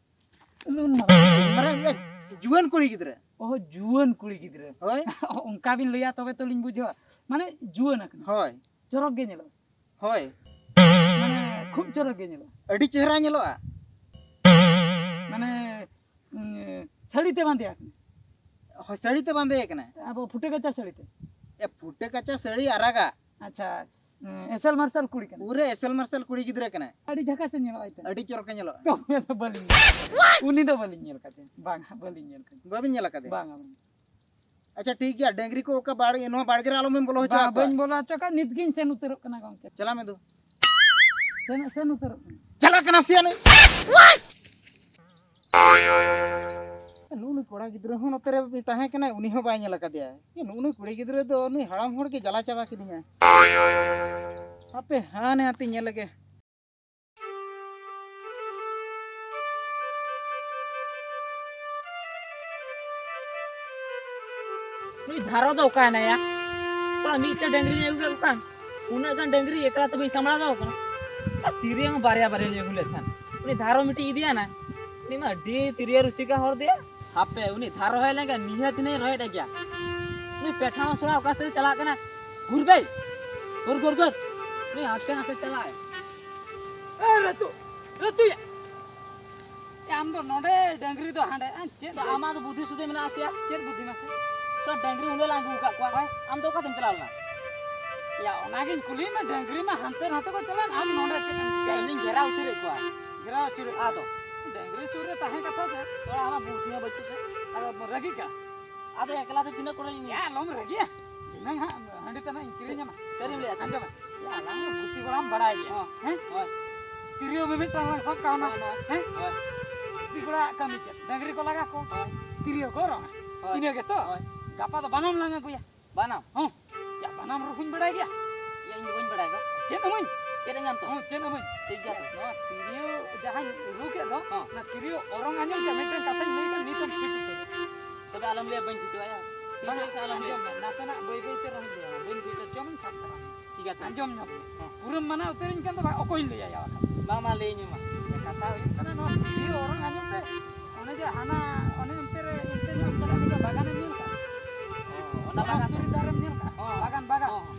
ᱱᱩᱱ ᱢᱟᱨᱟᱝ? ᱢᱟᱨᱟᱝ, ᱮ, ᱡᱩᱣᱟᱹᱱ ᱠᱩᱲᱤ ᱜᱤᱫᱽᱨᱟᱹ᱾ ᱚᱦᱚ, ᱡᱩᱣᱟᱹᱱ ᱠᱩᱲᱤ ᱜᱤᱫᱽᱨᱟᱹ᱾ ᱦᱳᱭ᱾ ᱚᱱᱠᱟ ᱵᱤᱱ ᱞᱟᱹᱭᱟ ᱛᱚᱵᱮ ᱛᱚᱞᱤᱧ ᱵᱩᱡᱷᱟᱹᱣᱟ᱾ ᱢᱟᱱᱮ ᱡᱩᱣᱟᱹᱱ ᱟᱠᱟᱱᱟ᱾ ᱦᱳᱭ᱾ ᱪᱚᱨᱚᱠ ᱜᱮ ᱧᱮᱞᱚᱜᱼᱟ᱾ ᱦᱳᱭ᱾ ᱢᱟᱱᱮ ᱠᱷᱩᱵ ᱪᱚᱨᱚᱠ ᱜᱮ ᱧᱮᱞᱚᱜᱼᱟ᱾ ᱟᱹᱰᱤ ᱪᱮᱦᱨᱟ ᱧᱮᱞᱚᱜᱼᱟ᱾ ᱢᱟᱱᱮ, ᱩᱸ, ᱥᱟᱹᱲᱤ ᱛᱮ ᱵᱟᱸᱫᱮ ᱟᱠᱟᱱᱟ᱾ ᱦᱳᱭ, ᱥᱟᱹᱲᱤ ᱛᱮ ᱵᱟᱸᱫᱮ ᱟᱠᱟᱱᱟ᱾ ᱟᱵᱚ ᱯᱷᱩᱴᱟᱹ ᱠᱟᱪᱟ ᱥᱟᱹᱲᱤ ᱛᱮ᱾ ᱮ, ᱯᱷᱩᱴᱟᱹ ᱠᱟᱪᱟ ᱥᱟᱹᱲᱤ ᱟᱨᱟᱜᱟ᱾ ᱟᱪᱪᱷᱟ, ᱮᱸ, ᱮᱥᱮᱞ ᱢᱟᱨᱥᱟᱞ ᱠᱩᱲᱤ ᱠᱟᱱᱟ᱾ ᱯᱩᱨᱟᱹ ᱮᱥᱮᱞ ᱢᱟᱨᱥᱟᱞ ᱠᱩᱲᱤ ᱜᱤᱫᱽᱨᱟᱹ ᱠᱟᱱᱟᱭ᱾ ᱟᱹᱰᱤ ᱡᱷᱟᱠᱟᱥ ᱮ ᱧᱮᱞᱚᱜᱼᱟ ᱟᱭᱛᱮ᱾ ᱟᱹᱰᱤ ᱪᱚᱨᱚᱠᱮ ᱧᱮᱞᱚᱜᱼᱟ᱾ ᱛᱚ, ᱩᱱᱤ ᱫᱚ ᱵᱟᱹᱞᱤᱧ ᱧᱮᱞ ᱟᱠᱟᱫᱮᱭᱟ᱾ ᱩᱱᱤ ᱫᱚ ᱵᱟᱹᱞᱤᱧ ᱧᱮᱞ ᱟᱠᱟᱫᱮᱭᱟ᱾ ᱵᱟᱝ, ᱵᱟᱹᱞᱤᱧ ᱧᱮᱞ ᱟᱠᱟᱫᱮᱭᱟ᱾ ᱵᱟᱹᱵᱤᱱ ᱧᱮᱞ ᱟᱠᱟᱫᱮᱭᱟ? ᱵᱟᱝᱟ, ᱵᱟᱝᱟ᱾ ᱟᱪᱪᱷᱟ, ᱴᱷᱤᱠ ᱜᱮᱭᱟ, ᱰᱟᱹᱝᱨᱤ ᱠᱚ ᱚᱠᱟ ᱵᱟᱲ-, ᱱᱚᱣᱟ ᱵᱟᱲᱜᱮ ᱨᱮ ᱟᱞᱚᱢ ᱵᱚᱞᱚ ᱦᱚᱪᱚ ᱵᱟᱝ, ᱟᱠᱚᱣᱟ᱾ ᱵᱟᱹᱧ ᱵᱚᱞᱚ ᱦᱚᱪᱚ ᱠᱟᱜ, ᱱᱤᱛ ᱜᱤᱧ ᱥᱮᱱ ᱩᱛᱟᱹᱨᱚᱜ ᱠᱟᱱᱟ ᱜᱚᱢᱠᱮ᱾ ᱪᱟᱞᱟᱜ ᱢᱮ ᱫᱩ᱾ ᱥᱮᱱ, ᱥᱮᱱ ᱩᱛᱟᱹᱨᱚᱜ ᱠᱟᱱᱟ᱾ ᱪᱟᱞᱟᱜ ᱠᱟᱱᱟ ᱥᱮ ᱱᱩᱭ? ᱱᱩᱜᱼᱩ ᱱᱩᱭ ᱠᱚᱲᱟ ᱜᱤᱫᱽᱨᱟᱹ ᱦᱚᱸ ᱱᱚᱛᱮ ᱨᱮ ᱛᱟᱦᱮᱸ ᱠᱟᱱᱟᱭ, ᱩᱱᱤ ᱦᱚᱸ ᱵᱟᱭ ᱧᱮᱞ ᱟᱠᱟᱫᱮᱭᱟ᱾ ᱮ, ᱱᱩᱜᱼᱩ ᱱᱩᱭ ᱠᱩᱲᱤ ᱜᱤᱫᱽᱨᱟᱹ ᱫᱚ ᱱᱩᱭ ᱦᱟᱲᱟᱢ ᱦᱚᱲ ᱜᱮ ᱡᱟᱞᱟ ᱪᱟᱵᱟ ᱠᱤᱫᱤᱧᱟ᱾ ᱦᱟᱯᱮ, ᱦᱟᱱᱮ ᱦᱟᱱᱛᱮᱧ ᱧᱮᱞ ᱞᱮᱜᱮ᱾ ᱱᱩᱭ ᱫᱷᱟᱨᱚ ᱫᱚ ᱚᱠᱟᱭᱮᱱᱟᱭᱟ? ᱛᱷᱚᱲᱟ ᱢᱤᱫᱴᱮᱱ ᱰᱟᱹᱝᱨᱤᱧ ᱟᱹᱜᱩ ᱠᱮᱫ ᱠᱚ ᱠᱷᱟᱱ, ᱩᱱᱟᱹᱜ ᱜᱟᱱ ᱰᱟᱹᱝᱨᱤ ᱮᱠᱞᱟ ᱛᱮ ᱵᱟᱹᱧ ᱥᱟᱢᱵᱲᱟᱣ ᱫᱟᱲᱮᱭᱟᱜ ᱠᱟᱱᱟ᱾ ᱟᱨ ᱛᱤᱨᱭᱳ ᱦᱚᱸ ᱵᱟᱨᱭᱟ ᱵᱟᱨᱭᱟᱧ ᱟᱹᱜᱩ ᱞᱮᱫ ᱛᱟᱦᱮᱱ᱾ ᱩᱱᱤ ᱫᱷᱟᱨᱚ ᱢᱤᱫᱴᱤᱡ ᱤᱫᱤᱭᱟᱱᱟ, ᱩᱱᱤ ᱢᱟ ᱟᱹᱰᱤ ᱛᱤᱨᱭᱳ ᱨᱩᱥᱤᱠᱟ ᱦᱚᱲ ᱫᱚᱭᱟ᱾ ᱦᱟᱯᱮ, ᱩᱱᱤ ᱫᱷᱟᱨᱚ ᱦᱮᱡ ᱞᱮᱱᱠᱷᱟᱱ ᱱᱤᱦᱟᱹᱛ ᱦᱤᱱᱟᱹᱧ ᱨᱚᱦᱮᱫ ᱜᱮᱭᱟ᱾ ᱩᱱᱤ ᱯᱮᱴᱷᱟᱬ ᱥᱚᱲᱟ ᱚᱠᱟ ᱥᱮᱫ ᱪᱟᱞᱟᱜ ᱠᱟᱱᱟ? ᱜᱩᱨ ᱵᱮᱭ, ᱜᱩᱨ, ᱜᱩᱨ, ᱜᱩᱨ᱾ ᱩᱱᱤ ᱦᱟᱱᱛᱮ ᱱᱟᱛᱮ ᱪᱟᱞᱟᱜ᱾ ᱮ, ᱨᱟᱹᱛᱩ, ᱨᱟᱹᱛᱩᱭᱟ᱾ ᱮ, ᱟᱢ ᱫᱚ ᱱᱚᱰᱮ, ᱰᱟᱹᱝᱨᱤ ᱫᱚ ᱦᱟᱸᱰᱮ᱾ ᱟ, ᱪᱮᱫ ᱥᱮ ᱵᱩᱫᱷᱤ? ᱟᱢᱟᱜ ᱫᱚ ᱵᱩᱫᱷᱤ ᱥᱩᱫᱷᱤ ᱢᱮᱱᱟᱜᱼᱟ ᱥᱮᱭᱟ? ᱪᱮᱫ ᱵᱩᱫᱷᱤ ᱢᱟᱥᱮ? ᱥᱮ ᱰᱟᱹᱝᱨᱤ ᱩᱱᱟᱹᱜ ᱞᱟᱝ ᱟᱹᱜᱩ ᱟᱠᱟᱫ ᱠᱚᱣᱟ᱾ ᱦᱳᱭ᱾ ᱟᱢ ᱫᱚ ᱚᱠᱟ ᱛᱮᱢ ᱪᱟᱞᱟᱣ ᱞᱮᱱᱟ? ᱭᱟ, ᱚᱱᱟᱜᱤᱧ ᱠᱩᱞᱤᱭᱮᱫ ᱢᱮ, ᱰᱟᱹᱝᱨᱤ ᱢᱟ ᱦᱟᱱᱛᱮ ᱱᱟᱛᱮ ᱠᱚ ᱪᱟᱞᱟᱣᱮᱱ, ᱟᱢ ᱱᱚᱰᱮ ᱪᱮᱫ ᱮᱢ ᱪᱤᱠᱟᱹᱭᱟ? ᱤᱧ ᱫᱚᱧ ᱜᱷᱮᱨᱟᱣ ᱟᱹᱪᱩᱨᱮᱫ ᱠᱚᱣᱟ᱾ ᱜᱷᱮᱨᱟᱣ ᱟᱹᱪᱩᱨᱮᱫ ᱠᱚᱣᱟ᱾ ᱟᱫᱚ? ᱰᱟᱹᱝᱨᱤ ᱥᱩᱨ ᱨᱮ ᱛᱟᱦᱮᱸ ᱠᱟᱛᱷᱟ ᱥᱮ? ᱛᱷᱚᱲᱟ ᱟᱢᱟᱜ ᱵᱩᱫᱷᱤ ᱦᱚᱸ ᱵᱟᱹᱪᱩᱜ ᱛᱮ᱾ ᱟᱫᱚ ᱨᱟᱹᱜᱤᱜ ᱠᱟᱱᱟ᱾ ᱟᱫᱚ ᱮᱠᱞᱟ ᱛᱮ ᱛᱤᱱᱟᱹᱜ ᱠᱚᱨᱮᱧ ᱭᱟ, ᱟᱞᱚᱢ ᱨᱟᱹᱜᱤᱜᱼᱟ᱾ ᱫᱷᱤᱱᱟᱹᱝ ᱦᱟᱸᱜ ᱦᱟᱺᱰᱤ ᱛᱟᱱᱟᱜ ᱤᱧ ᱠᱤᱨᱤᱧ ᱟᱢᱟ᱾ ᱥᱟᱹᱨᱤᱢ ᱞᱟᱹᱭᱮᱫᱼᱟ? ᱟᱸᱡᱚᱢ ᱢᱮ᱾ ᱭᱟ, ᱟᱞᱟᱝ ᱫᱚ ᱜᱩᱛᱤ ᱠᱚᱲᱟᱢ ᱵᱟᱲᱟᱭ ᱜᱮᱭᱟ᱾ ᱦᱚᱸ᱾ ᱦᱮᱸ? ᱦᱳᱭ᱾ ᱛᱤᱨᱭᱳ ᱢᱤᱢᱤᱫᱴᱟᱝ ᱞᱟᱝ ᱥᱟᱵ ᱠᱟᱜᱼᱟ ᱦᱩᱱᱟᱹᱝ᱾ ᱦᱳᱭ, ᱦᱳᱭ᱾ ᱦᱮᱸ? ᱦᱳᱭ᱾ ᱜᱩᱛᱤ ᱠᱚᱲᱟᱣᱟᱜ ᱠᱟᱹᱢᱤ ᱪᱮᱫ? ᱰᱟᱹᱝᱨᱤ ᱠᱚ ᱞᱟᱜᱟ ᱠᱚ᱾ ᱦᱳᱭ᱾ ᱛᱤᱨᱭᱳ ᱠᱚ ᱚᱨᱚᱝᱟ᱾ ᱦᱳᱭ᱾ ᱤᱱᱟᱹ ᱜᱮᱛᱚ? ᱦᱳᱭ᱾ ᱜᱟᱯᱟ ᱫᱚ ᱵᱟᱱᱟᱢ ᱞᱟᱝ ᱟᱹᱜᱩᱭᱟ᱾ ᱵᱟᱱᱟᱢ? ᱦᱚᱸ᱾ ᱭᱟ, ᱵᱟᱱᱟᱢ ᱨᱩ ᱦᱚᱸᱧ ᱵᱟᱲᱟᱭ ᱜᱮᱭᱟ᱾ ᱭᱟ, ᱤᱧ ᱫᱚ ᱵᱟᱹᱧ ᱵᱟᱲᱟᱭ ᱫᱚ᱾ ᱪᱮᱫ ᱟᱹᱢᱟᱹᱧ? ᱪᱮᱫ ᱟᱹᱧᱟᱢ ᱛᱚ? ᱦᱚᱸ, ᱪᱮᱫ ᱟᱹᱢᱟᱹᱧ? ᱴᱷᱤᱠ ᱜᱮᱭᱟ ᱛᱚ᱾ ᱱᱚᱣᱟ ᱛᱤᱨᱭᱳ ᱡᱟᱦᱟᱸᱧ ᱨᱩ ᱠᱮᱫ ᱫᱚ, ᱦᱚᱸ᱾ ᱚᱱᱟ ᱛᱤᱨᱭᱳ ᱚᱨᱚᱝ ᱟᱸᱡᱚᱢ ᱛᱮ ᱢᱤᱫᱴᱮᱱ ᱠᱟᱛᱷᱟᱧ ᱞᱟᱹᱭ ᱠᱷᱟᱱ ᱱᱤᱛᱮᱢ ᱯᱷᱤᱴ ᱩᱛᱟᱹᱨᱚᱜᱼᱟ᱾ ᱛᱚᱵᱮ ᱟᱞᱚᱢ ᱞᱟᱹᱭᱟ, ᱵᱟᱹᱧ ᱯᱷᱤᱴᱚᱜᱼᱟ ᱭᱟ᱾ ᱴᱷᱤᱠ ᱵᱟᱝᱟ, ᱜᱮᱭᱟ, ᱟᱞᱚᱢ ᱞᱟᱹᱭᱟ᱾ ᱟᱸᱡᱚᱢ ᱢᱮ, ᱱᱟᱥᱮᱱᱟᱜ ᱵᱟᱹᱭ ᱵᱟᱹᱭ ᱛᱮ ᱨᱚᱦᱚᱧ ᱞᱟᱹᱭᱟ, ᱵᱟᱹᱧ ᱯᱷᱤᱴᱟ, ᱪᱚ ᱢᱟᱧ ᱥᱟᱵ ᱛᱟᱨᱟ ᱢᱮ᱾ ᱴᱷᱤᱠ ᱜᱮᱭᱟ ᱛᱚ᱾ ᱟᱸᱡᱚᱢ ᱧᱚᱜ ᱢᱮ᱾ ᱦᱚᱸ᱾ ᱯᱩᱨᱟᱹᱢ ᱢᱟᱱᱟ ᱩᱛᱟᱹᱨᱤᱧ ᱠᱟᱱ ᱫᱚ ᱵᱟᱝ, ᱚᱠᱚᱭᱤᱧ ᱞᱟᱹᱭᱟ ᱭᱟ ᱵᱟᱠᱷᱟᱱ? ᱵᱟᱝ, ᱢᱟ ᱞᱟᱹᱭᱟᱹᱧ ᱢᱮ ᱢᱟ᱾ ᱠᱟᱛᱷᱟ ᱦᱩᱭᱩᱜ ᱠᱟᱱᱟ, ᱱᱚᱣᱟ ᱛᱤᱨᱭᱳ ᱚᱨᱚᱝ ᱟᱸᱡᱚᱢ ᱛᱮ, ᱚᱱᱮ ᱡᱮ ᱦᱟᱱᱟ, ᱚᱱᱮ ᱚᱱᱛᱮ ᱨᱮ, ᱚᱱᱛᱮ ᱧᱚᱜ ᱮᱢ ᱪᱟᱞᱟᱜᱼᱟ, ᱢᱤᱫᱴᱮᱱ ᱵᱟᱜᱟᱱᱮᱢ ᱧᱮᱞ ᱠᱟᱜᱼᱟ? ᱚ, ᱚᱱᱟ ᱚᱱᱟ ᱵᱟᱜᱟᱱ? ᱥᱩᱨᱤ ᱫᱟᱨᱮᱢ ᱧᱮᱞ ᱠᱟᱜᱼᱟ? ᱦᱚᱸ᱾ ᱵᱟᱜᱟᱱ, ᱵᱟᱜᱟᱱ᱾ ᱦᱚᱸ, ᱦᱚᱸ᱾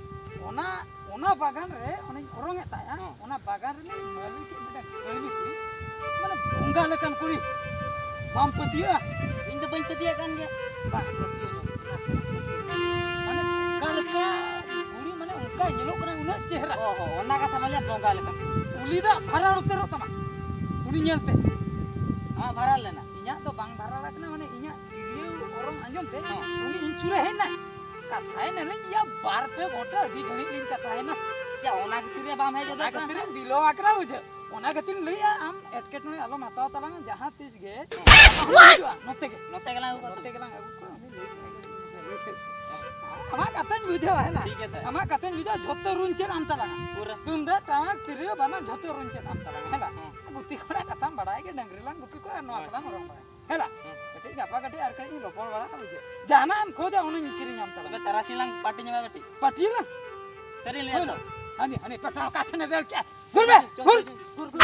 ᱚᱱᱟ, ᱚᱱᱟ ᱵᱟᱜᱟᱱ ᱨᱮ ᱚᱱᱮᱧ ᱚᱨᱚᱝ ᱮᱫ ᱛᱟᱦᱮᱸᱜᱼᱟ, ᱦᱚᱸ᱾ ᱚᱱᱟ ᱵᱟᱜᱟᱱ ᱨᱤᱱᱤᱡ ᱢᱟᱹᱞᱤᱠ ᱤᱡ ᱢᱤᱫᱴᱟᱝ ᱠᱟᱹᱲᱢᱤ ᱠᱩᱲᱤ, ᱢᱟᱱᱮ ᱵᱚᱸᱜᱟ ᱞᱮᱠᱟᱱ ᱠᱩᱲᱤ, ᱵᱟᱢ ᱯᱟᱹᱛᱭᱟᱹᱜᱼᱟ? ᱤᱧ ᱫᱚ ᱵᱟᱹᱧ ᱯᱟᱹᱛᱭᱟᱹᱜ ᱠᱟᱱ ᱜᱮᱭᱟ᱾ ᱵᱟᱝ, ᱯᱟᱹᱛᱭᱟᱹᱣ ᱧᱚᱜ ᱢᱮ, ᱱᱟᱥᱮᱱᱟᱜ ᱯᱟᱹᱛᱭᱟᱹᱣ ᱧᱚᱜ ᱢᱮ᱾ ᱢᱟᱱᱮ ᱚᱱᱠᱟ ᱞᱮᱠᱟ ᱠᱩᱲᱤ, ᱢᱟᱱᱮ ᱚᱱᱠᱟᱭ ᱧᱮᱞᱚᱜ ᱠᱟᱱᱟ, ᱩᱱᱟᱹᱜ ᱪᱮᱦᱨᱟ᱾ ᱚ ᱦᱚᱸ, ᱚᱱᱟ ᱠᱟᱛᱷᱟ ᱢᱟ ᱞᱟᱹᱭᱟ, ᱵᱚᱸᱜᱟ ᱞᱮᱠᱟ᱾ ᱩᱞᱤ ᱫᱟᱜ ᱵᱷᱟᱨᱟᱲ ᱩᱛᱟᱹᱨᱚᱜ ᱛᱟᱢᱟ ᱩᱱᱤ ᱧᱮᱞᱛᱮ᱾ ᱟᱢᱟᱜ ᱵᱷᱟᱨᱟᱲ ᱞᱮᱱᱟ? ᱤᱧᱟᱹᱜ ᱫᱚ ᱵᱟᱝ ᱵᱷᱟᱨᱟᱲ ᱟᱠᱟᱱᱟ, ᱢᱟᱱᱮ ᱤᱧᱟᱹᱜ ᱛᱤᱨᱭᱳ ᱚᱨᱚᱝ ᱟᱸᱡᱚᱢ ᱛᱮ ᱦᱚᱸ᱾ ᱩᱱᱤ ᱤᱧ ᱥᱩᱨᱮ ᱦᱮᱡ ᱮᱱᱟ᱾ ᱠᱟᱛᱷᱟᱭᱮᱱᱟᱞᱤᱧ ᱭᱟ, ᱵᱟᱨ ᱯᱮ ᱜᱷᱚᱱᱴᱟ ᱟᱹᱰᱤ ᱜᱷᱟᱹᱲᱤᱡ ᱞᱤᱧ ᱠᱟᱛᱷᱟᱭᱮᱱᱟ᱾ ᱭᱟ, ᱚᱱᱟ ᱠᱷᱟᱹᱛᱤᱨ ᱜᱮ ᱵᱟᱢ ᱦᱮᱡ ᱚᱱᱟ ᱜᱚᱫᱚᱜ ᱠᱟᱱᱟ᱾ ᱠᱷᱟᱹᱛᱤᱨ ᱤᱧ ᱵᱤᱞᱚᱢ ᱟᱠᱟᱱᱟ, ᱵᱩᱡᱷᱟᱹᱣ᱾ ᱚᱱᱟ ᱠᱷᱟᱹᱛᱤᱨ ᱤᱧ ᱞᱟᱹᱭᱮᱜᱼᱟ, ᱟᱢ ᱮᱴᱠᱮᱴᱚᱬᱮ ᱟᱞᱚᱢ ᱦᱟᱛᱟᱣ ᱛᱟᱞᱟᱝᱟ, ᱡᱟᱦᱟᱸ ᱛᱤᱥ ᱜᱮ ᱦᱤᱡᱩᱜᱼᱟ, ᱱᱚᱛᱮ ᱜᱮ᱾ ᱱᱚᱛᱮ ᱜᱮᱞᱟᱝ ᱟᱹᱜᱩ ᱠᱚᱣᱟ᱾ ᱱᱚᱛᱮ ᱜᱮᱞᱟᱝ ᱟᱹᱜᱩ ᱠᱚᱣᱟ, ᱩᱱᱤ ᱞᱟᱹᱭ ᱠᱮᱫᱟᱭ, ᱵᱩᱡᱷᱟᱹᱣ᱾ ᱟᱢᱟᱜ ᱠᱟᱛᱷᱟᱧ ᱵᱩᱡᱷᱟᱹᱣᱟ, ᱦᱮᱸ ᱞᱟ? ᱴᱷᱤᱠ ᱜᱮᱭᱟ ᱛᱟᱦᱞᱮ᱾ ᱟᱢᱟᱜ ᱠᱟᱛᱷᱟᱧ ᱵᱩᱡᱷᱟᱹᱣᱟ, ᱡᱷᱚᱛᱚ ᱨᱩᱧ ᱪᱮᱫ ᱟᱢ ᱛᱟᱞᱟᱝᱟ᱾ ᱯᱩᱨᱟᱹ᱾ ᱛᱩᱢᱫᱟᱜ, ᱴᱟᱢᱟᱠ, ᱛᱤᱨᱭᱳ, ᱵᱟᱱᱟᱢ, ᱡᱷᱚᱛᱚ ᱨᱩᱧ ᱪᱮᱫ ᱟᱢ ᱛᱟᱞᱟᱝᱟ, ᱦᱮᱸ ᱞᱟ? ᱦᱮᱸ᱾ ᱜᱩᱛᱤ ᱠᱚᱲᱟ ᱠᱟᱛᱷᱟᱢ ᱵᱟᱲᱟᱭ ᱜᱮ, ᱰᱟᱹᱝᱨᱤ ᱞᱟᱝ ᱜᱩᱯᱤ ᱠᱚᱣᱟ ᱟᱨ ᱱᱚᱣᱟ ᱦᱳᱭ᱾ ᱠᱚᱞᱟᱝ ᱨᱚᱝ ᱵᱟᱲᱟᱭᱟ, ᱦᱮᱸ ᱞᱟ? ᱦᱮᱸ᱾ ᱠᱟᱹᱴᱤᱡ ᱜᱟᱯᱟ ᱠᱟᱹᱴᱤᱡ ᱟᱨ ᱠᱟᱹᱴᱤᱡ ᱤᱧ ᱨᱚᱯᱚᱲ ᱵᱟᱲᱟ ᱠᱟᱜ ᱵᱩᱡᱷᱟᱹᱣ᱾ ᱡᱟᱦᱟᱱᱟᱜ ᱮᱢ ᱠᱷᱚᱡᱟ, ᱚᱱᱟᱧ ᱠᱤᱨᱤᱧ ᱟᱢ ᱛᱟᱞᱟᱝᱟ᱾ ᱛᱚᱵᱮ ᱛᱟᱨᱟᱥᱤᱧ ᱞᱟᱝ ᱯᱟᱨᱴᱤ ᱧᱚᱜᱟ ᱠᱟᱹᱴᱤᱡ᱾ ᱯᱟᱨᱴᱤ ᱞᱟᱝ? ᱥᱟᱹᱨᱤ ᱞᱟᱹᱭᱟ ᱦᱳᱭ᱾ ᱛᱚ? ᱦᱟᱹᱱᱤ, ᱦᱟᱹᱱᱤ, ᱯᱮᱴᱟᱣ ᱠᱟᱪᱷᱟ ᱱᱮ ᱫᱮᱞ ᱪᱮ᱾ ᱜᱩᱨ ᱵᱮ, ᱪᱚᱞ, ᱜᱩᱨ᱾ ᱪᱚᱞ, ᱪᱚᱞ, ᱜᱩᱨ, ᱜᱩᱨ᱾